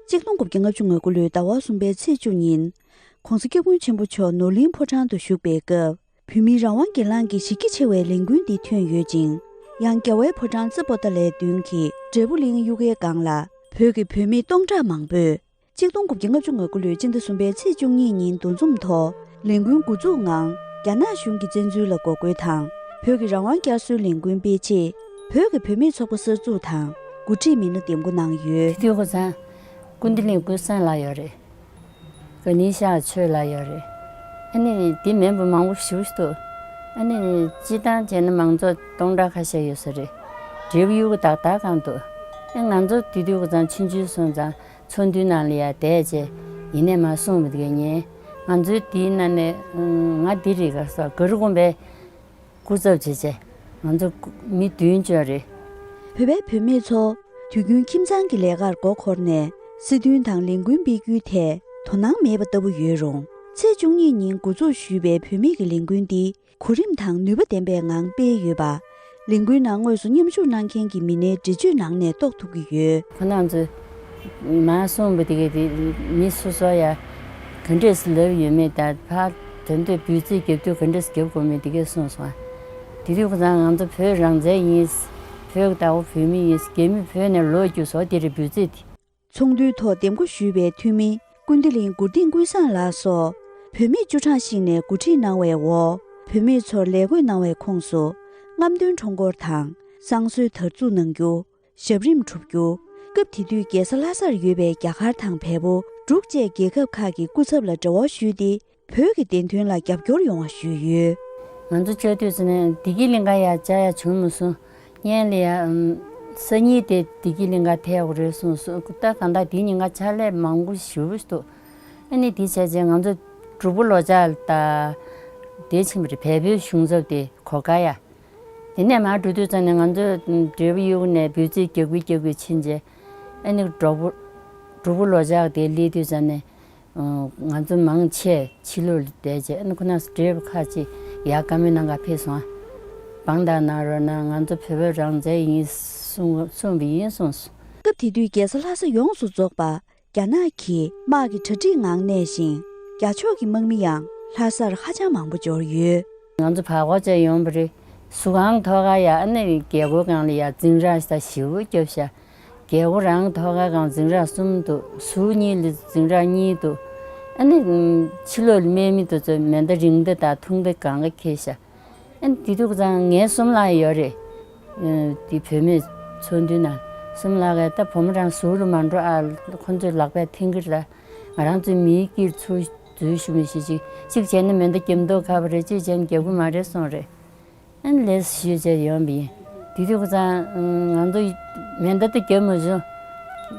ཆིག་སྟོང་དགུ་བརྒྱ་ལྔ་བཅུ་ང་དགུ་ལོའི་ཟླ་བ་གསུམ་པའི་ཚེས་བཅུ་ཉིན་༧གོང་ས་༧སྐྱབས་མགོན་ཆེན་པོ་མཆོག་ནོར་གླིང་ཕོ་བྲང་དུ་བཞུགས་པའི་སྐབས། བོད་མིའི་རང་དབང་སྒེར་ལངས་ཀྱི་གཞི་རྒྱ་ཆེ་བའི་ལས་འགུལ་འདི་ཐོན་ཡོད་ཅིང་། ཡང་རྒྱལ་བའི་ཕོ་བྲང་རྩེ་པོ་ཏཱ་ལའི་མདུན་གྱི་འབྲས་སྤུངས་གླིང་གཡུལ་ཁའི་སྒང་ལ་བོད་ཀྱི་བུད་མེད་སྟོང་ཕྲག་མང་པོས་ཆིག་སྟོང་དགུ་བརྒྱ་ལྔ་བཅུ་ང་དགུ་ལོའི་སྤྱི་ཟླ་གསུམ་པའི་ཚེས་བཅུ་གཉིས་ཉིན་འདུ་འཛོམས་ཐོག་ལས་འགུལ་འགོ་འཛུགས་ངང་རྒྱ་ནག་གཞུང་གི་བཙན་འཛུལ་ལ་འགོག་རྒོལ་དང་བོད་ཀྱི་རང་དབང་བསྐྱར་གསོའི་ལས་འགུལ་སྤེལ་ཆེད་བོད་ཀྱི་བུད་མེད་ཚོགས་པ་གསར་འཛུགས་དང་འགོ་ཁྲིད་མི་སྣ་འདེམས་བསྐོ་གནང་ཡོད། དེ་དུས་ཁོ་ཚང་ཀུན་བདེ་གླིང་ཀུན་བཟང་ལགས་ཡོད་རེད། ག་ནི་ཤག་ཆོས་ལ་ཡོད་རེད། ཨ་ནི་དེ་མིན་པ་མང་པོ་ཞེ་པོ་ཞིག་འདུག་ཨ་ནི་སྤྱིར་བཏང་བྱས་ན་མང་ཚོགས་སྟོང་ཕྲག་ཁ་ཤས་ཡོད་ས་རེད། འབྲས་བུ་གཡུ་གུ་དག་དག་གང་འདུག་ཨ་ང་ཚོ་དེ་དུས་ཁོ་ཚང་ཆུང་ཆུང་སོང་ཙང་ཚོགས་འདུའི་ནང་ལ་ཡ་བསྡད་བྱས་ཡིན་ནས་མ་གསུངས་པ་དེ་ག་ཉན། ང་ཚོའི་དེའི་ནང་ནས་ང་འདི་རེད་ག་ས་ག་རུ་དགོན་པའི་སྐུ་ཚབ་བྱས་བྱས་ང་ཚོ་མི་བདུན་ཅོག་རེད། བོད་པའི་བུད་མེད་ཚོ་དུས་རྒྱུན་ཁྱིམ་ཚང་གི་ལས་ཀར་མགོ་འཁོར་ནས་སྲིད་དོན་དང་ལས་འགུལ་སྤེལ་རྒྱུའི་ཐད་དོ་སྣང་མེད་པ་ལྟ་བུ་ཡོད་རུང་། ཚེས་བཅུ་གཉིས་ཉིན་འགོ་འཛུགས་ཞུས་པའི་བུད་མེད་ཀྱི་ལས་འགུལ་འདི་གོ་རིམ་དང་ནུས་པ་ལྡན་པའི་ངང་སྤེལ་ཡོད་པ། ལས་འགུལ་ནང་དངོས་སུ་མཉམ་ཞུགས་གནང་མཁན་གྱི་མི་སྣའི་འགྲེལ་བརྗོད་ནང་ནས་རྟོགས་ཐུབ་ཀྱི་ཡོད། ཁོ་རང་ཚོས་མ་གསུངས་པ་དེ་གས་དེ་མི་སོ་སོ་ཡ་ག་འདྲས་སུ་ལབ་ཡོད་མེད་དང་ཕར་དོན་དུ་འབོད་ཚིག་རྒྱབ་དུས་ག་འདྲས་སུ་རྒྱབ་དགོས་མེད་དེ་གས་གསུངས་སོང་། དེ་དུས་ཁོ་ཚང་ང་ཚོ་བོད་རང་བཙན་ཡིན། བོད་ཀྱི་བདག་པོ་བོད་མི་ཡིན། རྒྱ་མི་བོད་ནས་ལོག་རྒྱུ་བཟོ་དེ་རེད་འབོད་ཚིག་དེ། ཚོགས་འདུའི་ཐོག་འདེམས་བསྐོ་ཞུས་པའི་འཐུས་མི་ཀུན་བདེ་གླིང་མགུར་སྟེང་ཀུན་བཟང་ལགས་སོགས་བུད་མེད་བཅུ་གྲངས་ཤིག་ནས་འགོ་ཁྲིད་གནང་བའི་འོག་བུད་མེད་ཚོར་ལས་བགོས་གནང་བའི་ཁོངས་སུ་རྔམ་སྟོན་ཁྲོམ་སྐོར་དང་བསང་གསོལ་དར་འཛུགས་གནང་རྒྱུ། ཞབས་རིམ་སྒྲུབ་རྒྱུ། སྐབས་དེ་དུས་རྒྱལ་ས་ལྷ་སར་ཡོད་པའི་རྒྱ་གར་དང་བལ་པོ། འབྲུག་བཅས་རྒྱལ་ཁབ་ཁག་གི་སྐུ་ཚབ་ལ་འབྲེལ་བ་ཞུས་ཏེ། བོད་ཀྱི་བདེན་དོན་ལ་རྒྱབ་སྐྱོར་ཡོང་བ་ཞུས་ཡོད། ང་ཚོ་བཅའ་སྡོད་ཟེར་ནས་བདེ་སྐྱིད་གླིང་ཀ་ཡ་བཅར་ཡ་བྱུང་མ་སོང་། སྔོན་ལ་ཡ་ཨམ་སང་ཉིན་དེ་བདེ་སྐྱིད་གླིང་ཀ་ཐད་ཡོད་རེད་གསུངས་སོང་། ད་གང་ལྟར་དེ་ཉིན་ང་ཕྱག་ལས་མང་པོ་ཞེ་པོ་ཞིག་འདུག་ཨ་ནི་དེ་བྱས་རྗེས་ང་ཚོ་གྲོགས་པོ་ལོ་ཅག་ད་དེ་ཕྱིན་པ་རེད། བལ་པོའི་གཞུང་ཚབ་དེ་གོ་ཀ་ཡ། དེ་ནས་མར་འགྲོ་དུས་ཙམ་ནས་ང་ཚོ་འབྲས་བུ་གཡུ་ནས་འབོད་ཚིག་རྒྱག་གི་རྒྱག་གི་ཕྱིན་རྗེས་ཨ་ནི་གྲོགས་པོ་གྲོགས་པོ་ལོ་ཅག་དེ་སླེབས་དུས་ཙམ་ནས། ང་ཚོ་མང་ཆེ་ཕྱི་ལོགས་ལ་བསྡད་རྗེས་ཨ་ནི་ཁོ་ན་བགྲེས་པོ་ཁ་ཅིག་ཡར་བཀའ་མོལ་གནང་ག་ཕེབས་སོང་ཨ། དབང་དང་གནང་རོགས་གནང་། ང་ཚོ་བོད་པའི་རང་བཙན་ཡིན་གསུང་གསུངས་པ་ཡིན་གསུངས་སོང་། སྐབས་དེ་དུས་རྒྱལ་ས་ལྷ་ས་ཡོངས་སུ་རྫོགས་པ་རྒྱ་ནག་གི་དམག་གི་གྲ་སྒྲིག་ངང་གནས་ཤིང་། རྒྱ་ཕྱོགས་ཀྱི་དམག་མི་ཡང་ལྷ་སར་ཧ་ཅང་མང་པོ་འབྱོར་ཡོད། ང་ཚོ་བར་སྐོར་བྱས་ཡོང་བ་རེད། ཟུར་ཁང་ཐོག་ཁ་ཡ་ཨ་ནི་རྒྱལ་སྒོའི་སྒང་ལ་ཡ་འཛིང་ར་ཞིག་ཞེ་པོ་བརྒྱབ་ཤག་རྒྱལ་སྒོ་རང་ཐོག་ཁ་སྒང་འཛིང་ར་གསུམ་འདུག་ཟུར་གཉིས་ལ་འཛིང་ར་གཉིས་འདུག་ཨ་ནི་ཕྱི་ལོགས་ལ་དམག་མི་དེ་ཚོས་མེ་མདའ་རིང་མདའ་དང་ཐུང་མདའ་གང་ག་འཁྱེར་ཤག་ཨ་ནི་དེ་དུས་ཙང་ངའི་གསུམ་ལ་ཡོད་རེད། ཨ་དེ་བུད་མེད་ཚོགས་འདུའི་ནང་གསུམ་ལ་ག་ད་བུ་མོ་རང་ཟུར་ལ་མ་འགྲོ་ཨ། ཁོ་ཚོའི་ལག་པས་འཐེན་གྱི་རེད། ང་རང་ཚོའི་མིའི་དཀྱིལ་ཚུར་འཛུལ་ཞུ་མི་ཤེས་ཅིག་གཅིག་བྱས་ན་མེ་མདའ་རྒྱབ་མདོག་ཁ་པོ་རེད། གཅིག་བྱས་ན་རྒྱབ་གི་མ་རེད་གསུངས་རེད། ཨ་ནི་ལས་ཞུས་བྱས་ཡོང་བ་ཡིན། དེ་དུས་ཙང་ང་ཚོ་མེ་མདའ་དེ་རྒྱབ་མ་བྱུང་།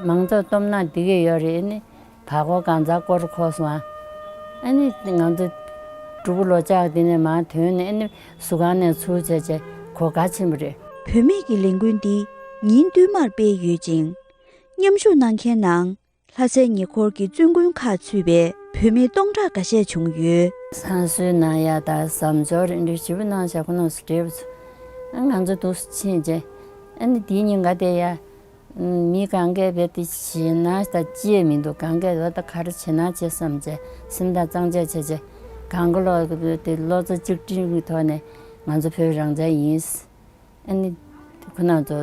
མང་ཚོགས་སྟོབས་ན་འདི་གས་ཡོད་རེད། ཨ་ནི་བར་སྐོར་གང་ཚ་སྐོར་འཁོར་སོང་ཨ། ཨ་ནི་ང་ཚོ་གྲུ་གུ་ལོ་ལྕགས་དེ་ནས་མར་ཐོན་ནས་ཨ་ནི་ཟུར་ཁང་ནས་ཚུར་བྱས་བྱས་གོ་ག་ཕྱིན་པ་རེད། བུད་མེད་ཀྱི་ལས་འགུལ་འདི་ཉིན་བསྟུད་མར་སྤེལ་ཡོད་ཅིང་། མཉམ་ཞུགས་གནང་མཁན་ནང་། ལྷ་སའི་ཉེ་འཁོར་གྱི་བཙུན་དགོན་ཁག་ཚུད་པའི་བོད་མི་སྟོང་ཕྲག་འགའ་ཤས་བྱུང་ཡོད། བསང་གསོལ་གནང་ཡ་དང་ཟམ་འཆོར་འདི་འདྲ་ཞེ་པོ་གནང་བཞག་ཁོ་རང་ཚོ་བགྲེས་པོ་ཚོ། ཨ་ང་ཚོ་འདུག་སེ་ཕྱིན་རྗེས་ཨ་ནི་དེའི་ཉིན་ག་དེ་ཡ། མི་གང་གས་བས་དེ་ཞེད་སྣང་དང་ཅི་ཡང་མི་འདུག་གང་གས་བས་ད་ག་རེ་བྱེད་ན་བྱེད་བསམ་བྱས་སེམས་ཐག་གཙང་བཅད་བྱས་བྱས་གང་ག་ལོག་དེ་བློ་རྩེ་གཅིག་སྒྲིམ་གྱི་ཐོག་ནས་ང་ཚོ་བོད་རང་བཙན་ཡིན། ཨ་ནི། ཁོ་རང་ཚོ་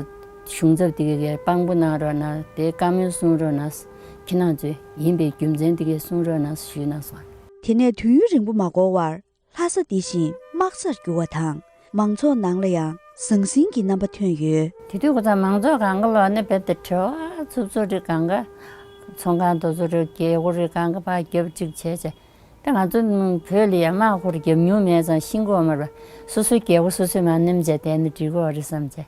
གཞུང་ཚབ་དེ་གའི་དཔང་པོ་གནང་རོགས་གནང་། དེ་བཀའ་མོལ་གསུང་རོགས་གནང་། ཁྱེད་རང་ཚོས་ཡིན་པའི་རྒྱུ་མཚན་དེ་གའི་གསུང་རོགས་གནང་ཞུས་གནང་སོང་། དེ་ནས་དུས་ཡུན་རིང་པོ་མ་འགོར་བར་ལྷ་ས་འདི་བཞིན་དམག་སར་གྱུར་བ་དང་མང་ཚོགས་ནང་ལ་ཡང་ཟང་ཟིང་གི་རྣམ་པ་ཐོན་ཡོད། དེ་དུས་ཁོ་ཚོ་མང་ཚོགས་གང་ག་ལོག་ནས་རྦད་དེ་བྲེལ་བ་འཚུབ་འཚུབ་རེད། གང་ག་ཚོང་ཁང་དེ་ཚོ་རེད། རྒྱལ་སྒོ་རེད། གང་ག་ཕར་རྒྱབ་གཅིག་བྱས་བྱས། ད་ང་ཚོ་བོད་ལ་ཡ་དམག་ཁོ་རང་རྒྱབ་མྱོང་མེད་ཙང་ཤེས་ཀྱི་ཡོད་མ་རེད་པ། སོ་སོའི་རྒྱལ་སྒོ་སོ་སོས་མར་ནེམ་བྱས་བསྡད་ན་འགྲིག་གི་ཡོད་རེད་བསམ་བྱས།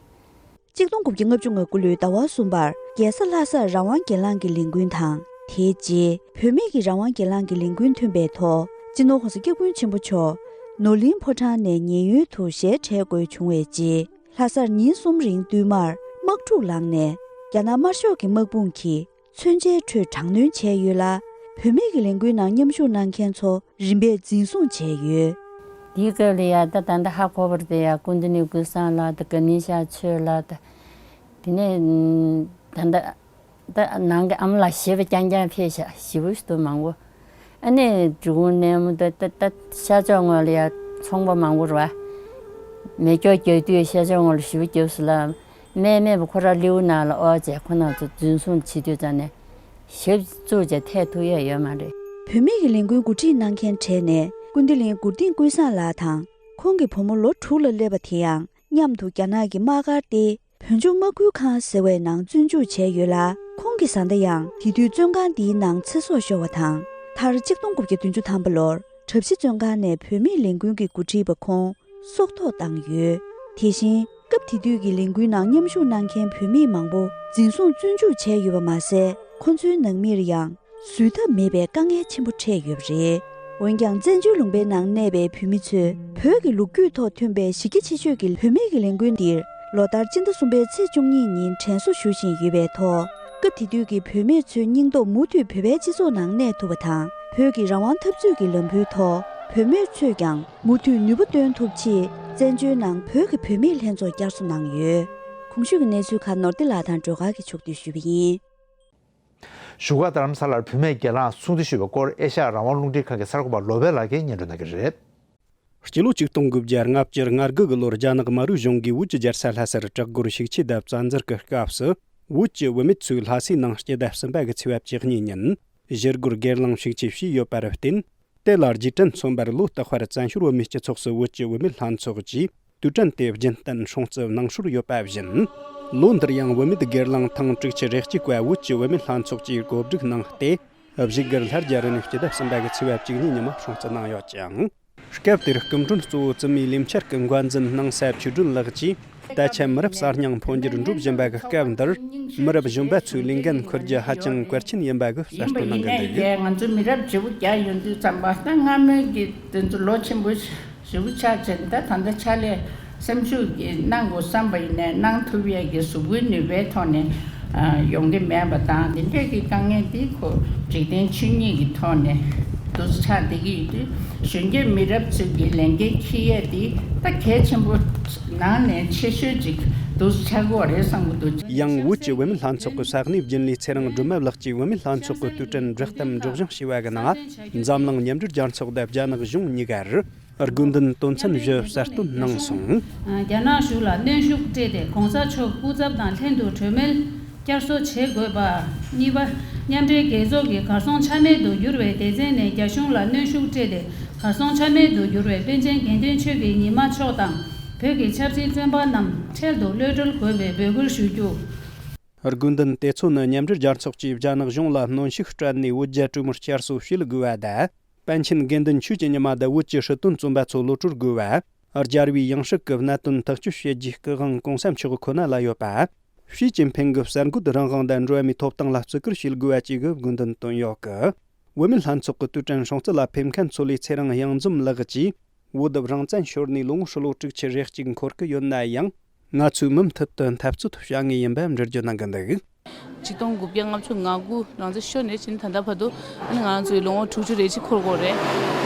གཅིག་སྟོང་དགུ་བརྒྱ་ལྔ་བཅུ་ང་དགུ་ལོའི་ཟླ་བ་གསུམ་པར་རྒྱལ་ས་ལྷ་སར་རང་དབང་སྒེར་ལངས་ཀྱི་ལས་འགུལ་དང་། དེའི་རྗེས་བུད་མེད་ཀྱི་རང་དབང་སྒེར་ལངས་ཀྱི་ལས་འགུལ་ཐོན་པའི་ཐོག་སྤྱི་ནོར་༸གོང་ས་༸སྐྱབས་མགོན་ཆེན་པོ་མཆོག་ནོར་གླིང་ཕོ་བྲང་ནས་ཉེན་གཡོལ་དུ་ཞལ་བྲལ་དགོས་བྱུང་བའི་རྗེས། ལྷ་སར་ཉིན་གསུམ་རིང་བསྟུད་མར་དམག་འཁྲུག་ལངས་ནས། རྒྱ་ནག་དམར་ཤོག་གི་དམག་དཔུང་གིས་མཚོན་ཆའི་ཁྲོད་དྲག་གནོན་བྱས་ཡོད་ལ། བུད་མེད་ཀྱི་ལས་འགུལ་ནང་མཉམ་ཞུགས་གནང་མཁན་ཚོ་རིམ་པས་འཛིན་བཟུང་བྱས་ཡོད། དེའི་སྐབས་ལ་ཡ་ད་ད་ལྟ་ཧ་གོ་བར་དེ་ཡ་སྐུ་མདུན་ནས་ཀུན་བཟང་ལགས་དང་། དགའ་ནི་ཤག་ཆོས་ལགས་དང་། དེ་ནས་ད་ལྟ་ད་ནང་གི་ཨ་མ་ལགས་ཞེས་པ་རྐྱང་རྐྱང་ཕེབས་ཤག་ཞེ་པོ་ཞིག་འདུག་མང་པོ། ཨ་ནི་འབྲི་གུང་གནས་མོ་ད་ད་ད་ཤར་ཕྱོགས་ངོས་ལ་ཡ་ཚོང་པ་མང་པོ་རེད་པ། མེ་སྒྱོགས་རྒྱག་དུས་ཤར་ཕྱོགས་ངོས་ལ་ཞེ་པོ་རྒྱབ་སོང་ལ། སྨན་མེད་པ་ཁོ་རང་ལེའུ་ནང་ལ་ཨོ་བྱས་ཁོ་རང་ཚོ་འཛིན་བཟུང་བྱེད་དུས་ཙང་ནས་ཞབས་བཙུགས་བྱས་ཐད་ཐུབ་ཡས་ཡོད་མ་རེད། བུད་མེད་ཀྱི་ལས་འགུལ་འགོ་ཁྲིད་གནང་མཁན་གྲས་ནས་སྐུ་མདུན་གླིང་མགུར་སྟེང་ཀུན་བཟང་ལགས་དང་། ཁོང་གི་བུ་མོ་ལོ་དྲུག་ལ་སླེབས་པ་དེ་ཡང་མཉམ་དུ་རྒྱ་ནག་གི་དམག་སྒར་སྟེ་བོད་ལྗོངས་དམག་ཁུལ་ཁང་ཟེར་བའི་ནང་བཙོན་འཇུག་བྱས་ཡོད་ལ། ཁོང་གི་བཟའ་ཟླ་ཡང་དེ་དུས་བཙོན་ཁང་འདིའི་ནང་ཚེ་སྲོག་ཤོར་བ་དང་། མཐར་གཅིག་སྟོང་དགུ་བརྒྱ་བདུན་ཅུ་ཐམ་པ་ལོར་གྲྭ་བཞི་བཙོན་ཁང་ནས་བུད་མེད་ལས་འགུལ་གྱི་འགོ་ཁྲིད་པ་ཁོང་སྲོག་ཐོག་བཏང་ཡོད། དེ་བཞིན་སྐབས་དེ་དུས་ཀྱི་ལས་འགུལ་ནང་མཉམ་ཞུགས་གནང་མཁན་བུད་མེད་མང་པོ་འཛིན་བཟུང་བཙོན་འཇུག་བྱས་ཡོད་པ་མ་ཟད། ཁོ་ཚོའི་ནང་མིར་ཡང་བཟོད་ཐབས་མེད་པའི་དཀའ་ངལ་ཆེན་པོ་འཕྲད་ཡོད་པ་རེད། འོན་ཀྱང་བཙན་བྱོལ་ལུང་པའི་ནང་གནས་པའི་བོད་མི་ཚོས་བོད་ཀྱི་ལོ་རྒྱུས་ཐོག་ཐོན་པའི་གཞི་རྒྱ་ཆེ་ཤོས་ཀྱི་བུད་མེད་ཀྱི་ལས་འགུལ་འདིར་ལོ་ལྟར་སྤྱི་ཟླ་གསུམ་པའི་ཚེས་བཅུ་གཉིས་ཉིན་དྲན་གསོ་ཞུ་བཞིན་ཡོད་པའི་ཐོག་སྐབས་དེ་དུས་ཀྱི་བུད་མེད་ཚོའི་སྙིང་སྟོབས་མུ་མཐུད་བོད་པའི་སྤྱི་ཚོགས་ནང་གནས་ཐུབ་པ་དང་། བོད་ཀྱི་རང་དབང་འཐབ་རྩོད་ཀྱི་ལམ་བུའི་ཐོག་བུད་མེད་ཚོས་ཀྱང་མུ་མཐུད་ནུས་པ་བཏོན་ཐུབ་ཆེད། བཙན་བྱོལ་ནང་བོད་ཀྱི་བུད་མེད་ལྷན་ཚོགས་བསྐྱར་གསོ་གནང་ཡོད། གོང་ཞུས་ཀྱི་གནས་ཚུལ་ཁག་ནོར་བདེ་ལགས་དང་སྒྲོལ་དཀར་གྱིས་ཕྱོགས་བསྡུས་ཞུས་པ་ཡིན། བཞུགས་སྒར་རྡ་རམ་ས་ལར་བུད་མེད་སྒེར་ལངས་ཚོགས་འདུ་ཞུས་པའི་སྐོར་ཨེ་ཤ་ཡ་རང་དབང་རླུང་འཕྲིན་ཁང་གི་གསར་འགོད་པ་ལོ་པཎ་ལགས་ཀྱིས་སྙན་སྒྲོན་གནང་གི་རེད། སྤྱི་ལོ་ཆིག་སྟོང་དགུ་བརྒྱ་ལྔ་བཅུ་ང་དགུ་གི་ལོར་རྒྱ་ནག་མ་རུའི་གཞུང་གིས་བོད་ཀྱི་རྒྱལ་ས་ལྷ་སར་གྲགས་འགོར་ཤུགས་ཆེ་དང་བཙན་འཛུལ་གྱི་སྐབས་སུ། བོད་ཀྱི་བུད་མེད་ཚོས་ལྷ་སའི་ནང་སྤྱི་ཟླ་གསུམ་པ་གི་ཚེས་པ་བཅུ་གཉིས་ཉིན་ཞི་རྒོལ་སྒེར་ལངས་ཤུགས་ཆེ་བྱས་ཡོད་པར་བརྟེན། དེ་ལ་རྗེས་དྲན་མཚོན་པར་ལོ་རྟག་པར་བཙན་བྱོལ་བོད་མིའི་སྤྱི་ཚོགས་སུ་བོད་ཀྱི་བུད་མེད་ལྷན་ཚོགས་ཀྱིས་དུས་དྲན་དེ་རྒྱུན་གཏན་སྲུང་བརྩི་གནང་སྲོལ་ཡོད་པ་བཞིན། ལོ་འདིར་ཡང་བུད་མེད་སྒེར་ལངས་ཐེངས་དྲུག་ཅུ་རེ་གཅིག་པ་བོད་ཀྱི་བུད་མེད་ལྷན་ཚོགས་ཀྱིས་གོ་སྒྲིག་གནང་སྟེ། བཞུགས་སྒར་ལྷ་རྒྱ་རི་ནས་སྤྱི་ཟླ་གསུམ་པ་གི་ཚེས་པ་བཅུ་གཉིས་ཉིན་མོ་སྲུང་བརྩི་གནང་ཡོད་ཅིང་། སྐབས་དེར་སྐུ་མགྲོན་གཙོ་བོ་བཙུན་མའི་ལས་འཆར་གྱི་འགོ་འཛིན་སྣང་ས་ཆོས་སྒྲོན་ལགས་ཀྱིས། ད་ཆ་མི་རབས་གསར་རྙིང་འཕོ་འགྱུར་འགྲོ་བཞིན་པ་གི་སྐབས་འདིར། མི་རབས་གཞོན་པ་ཚོས་ལས་འགན་འཁུར་རྒྱུ་ཧ་ཅང་གལ་ཆེན་ཡིན་པ་གི་གསལ་སྟོན་གནང་གི་འདུག་ཡིན་པ་ཡིན་ནའི་ང་ཚོ་མི་རབས་བརྗེ་པོ་རྒྱག་ཡོང་དུས་ཙམ་པ་ད་སྔ་མོའི་གི་དེ་ཚོ་ལོ་ཆེན་པོ་ཞེ་པོ་ཆགས་བྱས་ད་ད་ལྟ་ཕྱག་ལས་སེམས་ཤུགས་ཀྱིས་གནང་དགོས་བསམ་པ་ཡིན་ནའི་གནང་ཐུབ་ཡས་ཀྱི་གཟུགས་པོའི་ནུས་པའི་ཐོག་ནས་ཡོང་གི་མེད་པ་དང་དེ་འདྲས་ཀྱི་དཀའ་ངལ་འདི་ཁོ་འཇིག་རྟེན་ཆོས་ཉིད་ཀྱི་ཐོག་ནས། དུ་ཆགས་བསྡད་ཀྱི་ཡོད་དུས་གཞོན་སྐྱེས་མི་རབས་ཚོས་ཀྱི་ལས་འགན་འཁྱེར་ཡས་དེ་ད་གལ་ཆེན་པོ་ནང་ནས་ཆེ་ཤོས་ཅིག་དུ་ཆགས་ཀྱི་ཡོད་རེད་བསམ་གྱི་འདུག་ཡང་བོད་ཀྱི་བུད་མེད་ལྷན་ཚོགས་ཀྱི་ས་གནས་རྒྱུན་ལས་ཚེ་རིང་སྒྲོལ་མ་ལགས་ཀྱིས་བུད་མེད་ལྷན་ཚོགས་ཀྱི་དུས་དྲན་སྒྲིག་གཏམ་སྒྲོག་སྦྱང་བྱས་པ་གི་ནང་འཛམ་གླིང་མཉམ་འབྲེལ་རྒྱལ་ཚོགས་དང་རྒྱ་ནག་གཞུང་གཉིས་ཀར་དགོས་འདུན་དོན་ཚན་བཞི་གསལ་སྟོན་གནང་སོང་། རྒྱ་ནག་གཞུང་ལ་གནོན་ཤུགས་སྤྲད་དེ་གོང་ས་མཆོག་སྐུ་ཚབ་དང་ལྷན་དུ་གྲོས་མོལ་བསྐྱར་གསོ་བྱེད་དགོས་པ། གཉིས་པ། མཉམ་འབྲེལ་རྒྱལ་ཚོགས་ཀྱི་གར་སོང་ཆ་མེད་དུ་གྱུར་བའི་སྡེ་ཚན་ནས་རྒྱ་གཞུང་ལ་གནོན་ཤུགས་སྤྲད་དེ་གར་སོང་ཆ་མེད་དུ་གྱུར་བའི་པཎ་ཆེན་དགེ་འདུན་ཆོས་ཀྱི་ཉི་མ་མཆོག་དང་བོད་ཀྱི་ཆབ་སྲིད་བཙོན་པ་རྣམས་འཕྲལ་དུ་གློད་གྲོལ་དགོས་པའི་འབོད་སྐུལ་ཞུ་རྒྱུ། དགོས་འདུན་དེ་ཚོ་ནི་མཉམ་འབྲེལ་རྒྱལ་ཚོགས་ཀྱིས་རྒྱ་ནག་གཞུང་ལ་གནོན་ཤུགས་སྤྲད་ནས་བོད་རྒྱ་གྲོས་མོལ་བསྐྱར་གསོ་བྱེད་དགོས་པ་དང་། པཎ་ཆེན་དགེ་འདུན་ཆོས་ཀྱི་ཉི་མ་དང་བོད་ཀྱི་སྲིད་དོན་བཙོན་པ་ཚོ་གློད་གྲོལ་དགོས་པ། རྒྱལ་བའི་ཡང་སྲིད་ཀྱི་གནད་དོན་ཐག་གཅོད་བྱེད་རྒྱུའི་སྐུ་དབང་གོང་ས་མཆོག་ཁོ་ན་ལ་ཡོད་པ། ཞི་ཅིན་ཕིང་གི་གསར་འགོད་རང་དབང་དང་འགྲོ་བ་མིའི་ཐོབ་ཐང་ལ་བརྩི་བཀུར་བྱེད་དགོས་པ་བཅས་ཀྱི་དགོས་འདུན་བཏོན་ཡོད་ཀི། བུད་མེད་ལྷན་ཚོགས་ཀྱི་དུས་དྲན་སྲུང་བརྩི་ལ་ཕེབས་མཁན་ཚོ་ལས་ཚེ་རིང་གཡང་འཛོམས་ལགས་ཀྱིས། བོད་དུ་རང་བཙན་ཤོར་ནས་ལོ་ངོ་ཧྲིལ་བོ་དྲུག་ཅུ་རེ་གཅིག་འཁོར་གི་ཡོད་ན་ཡང་། ང་ཚོས་མུ་མཐུད་དུ་འཐབ་རྩོད་བྱ་ངེས་ཡིན་པ་འགྲེལ་བརྗོད་གནང་གི་འདུག་ཆིག་སྟོང་དགུ་བརྒྱ་ལྔ་བཅུ་ང་དགུ་རང་བཙན་ཤོར་ནས་ཕྱིན་ད་ལྟ་བར་དུ་ཨ་ནི་ང་རང་ཚོའི་ལོ་ངོ་དྲུག་ཅུ་རེ་གཅིག་འཁོར་དགོས་རེད།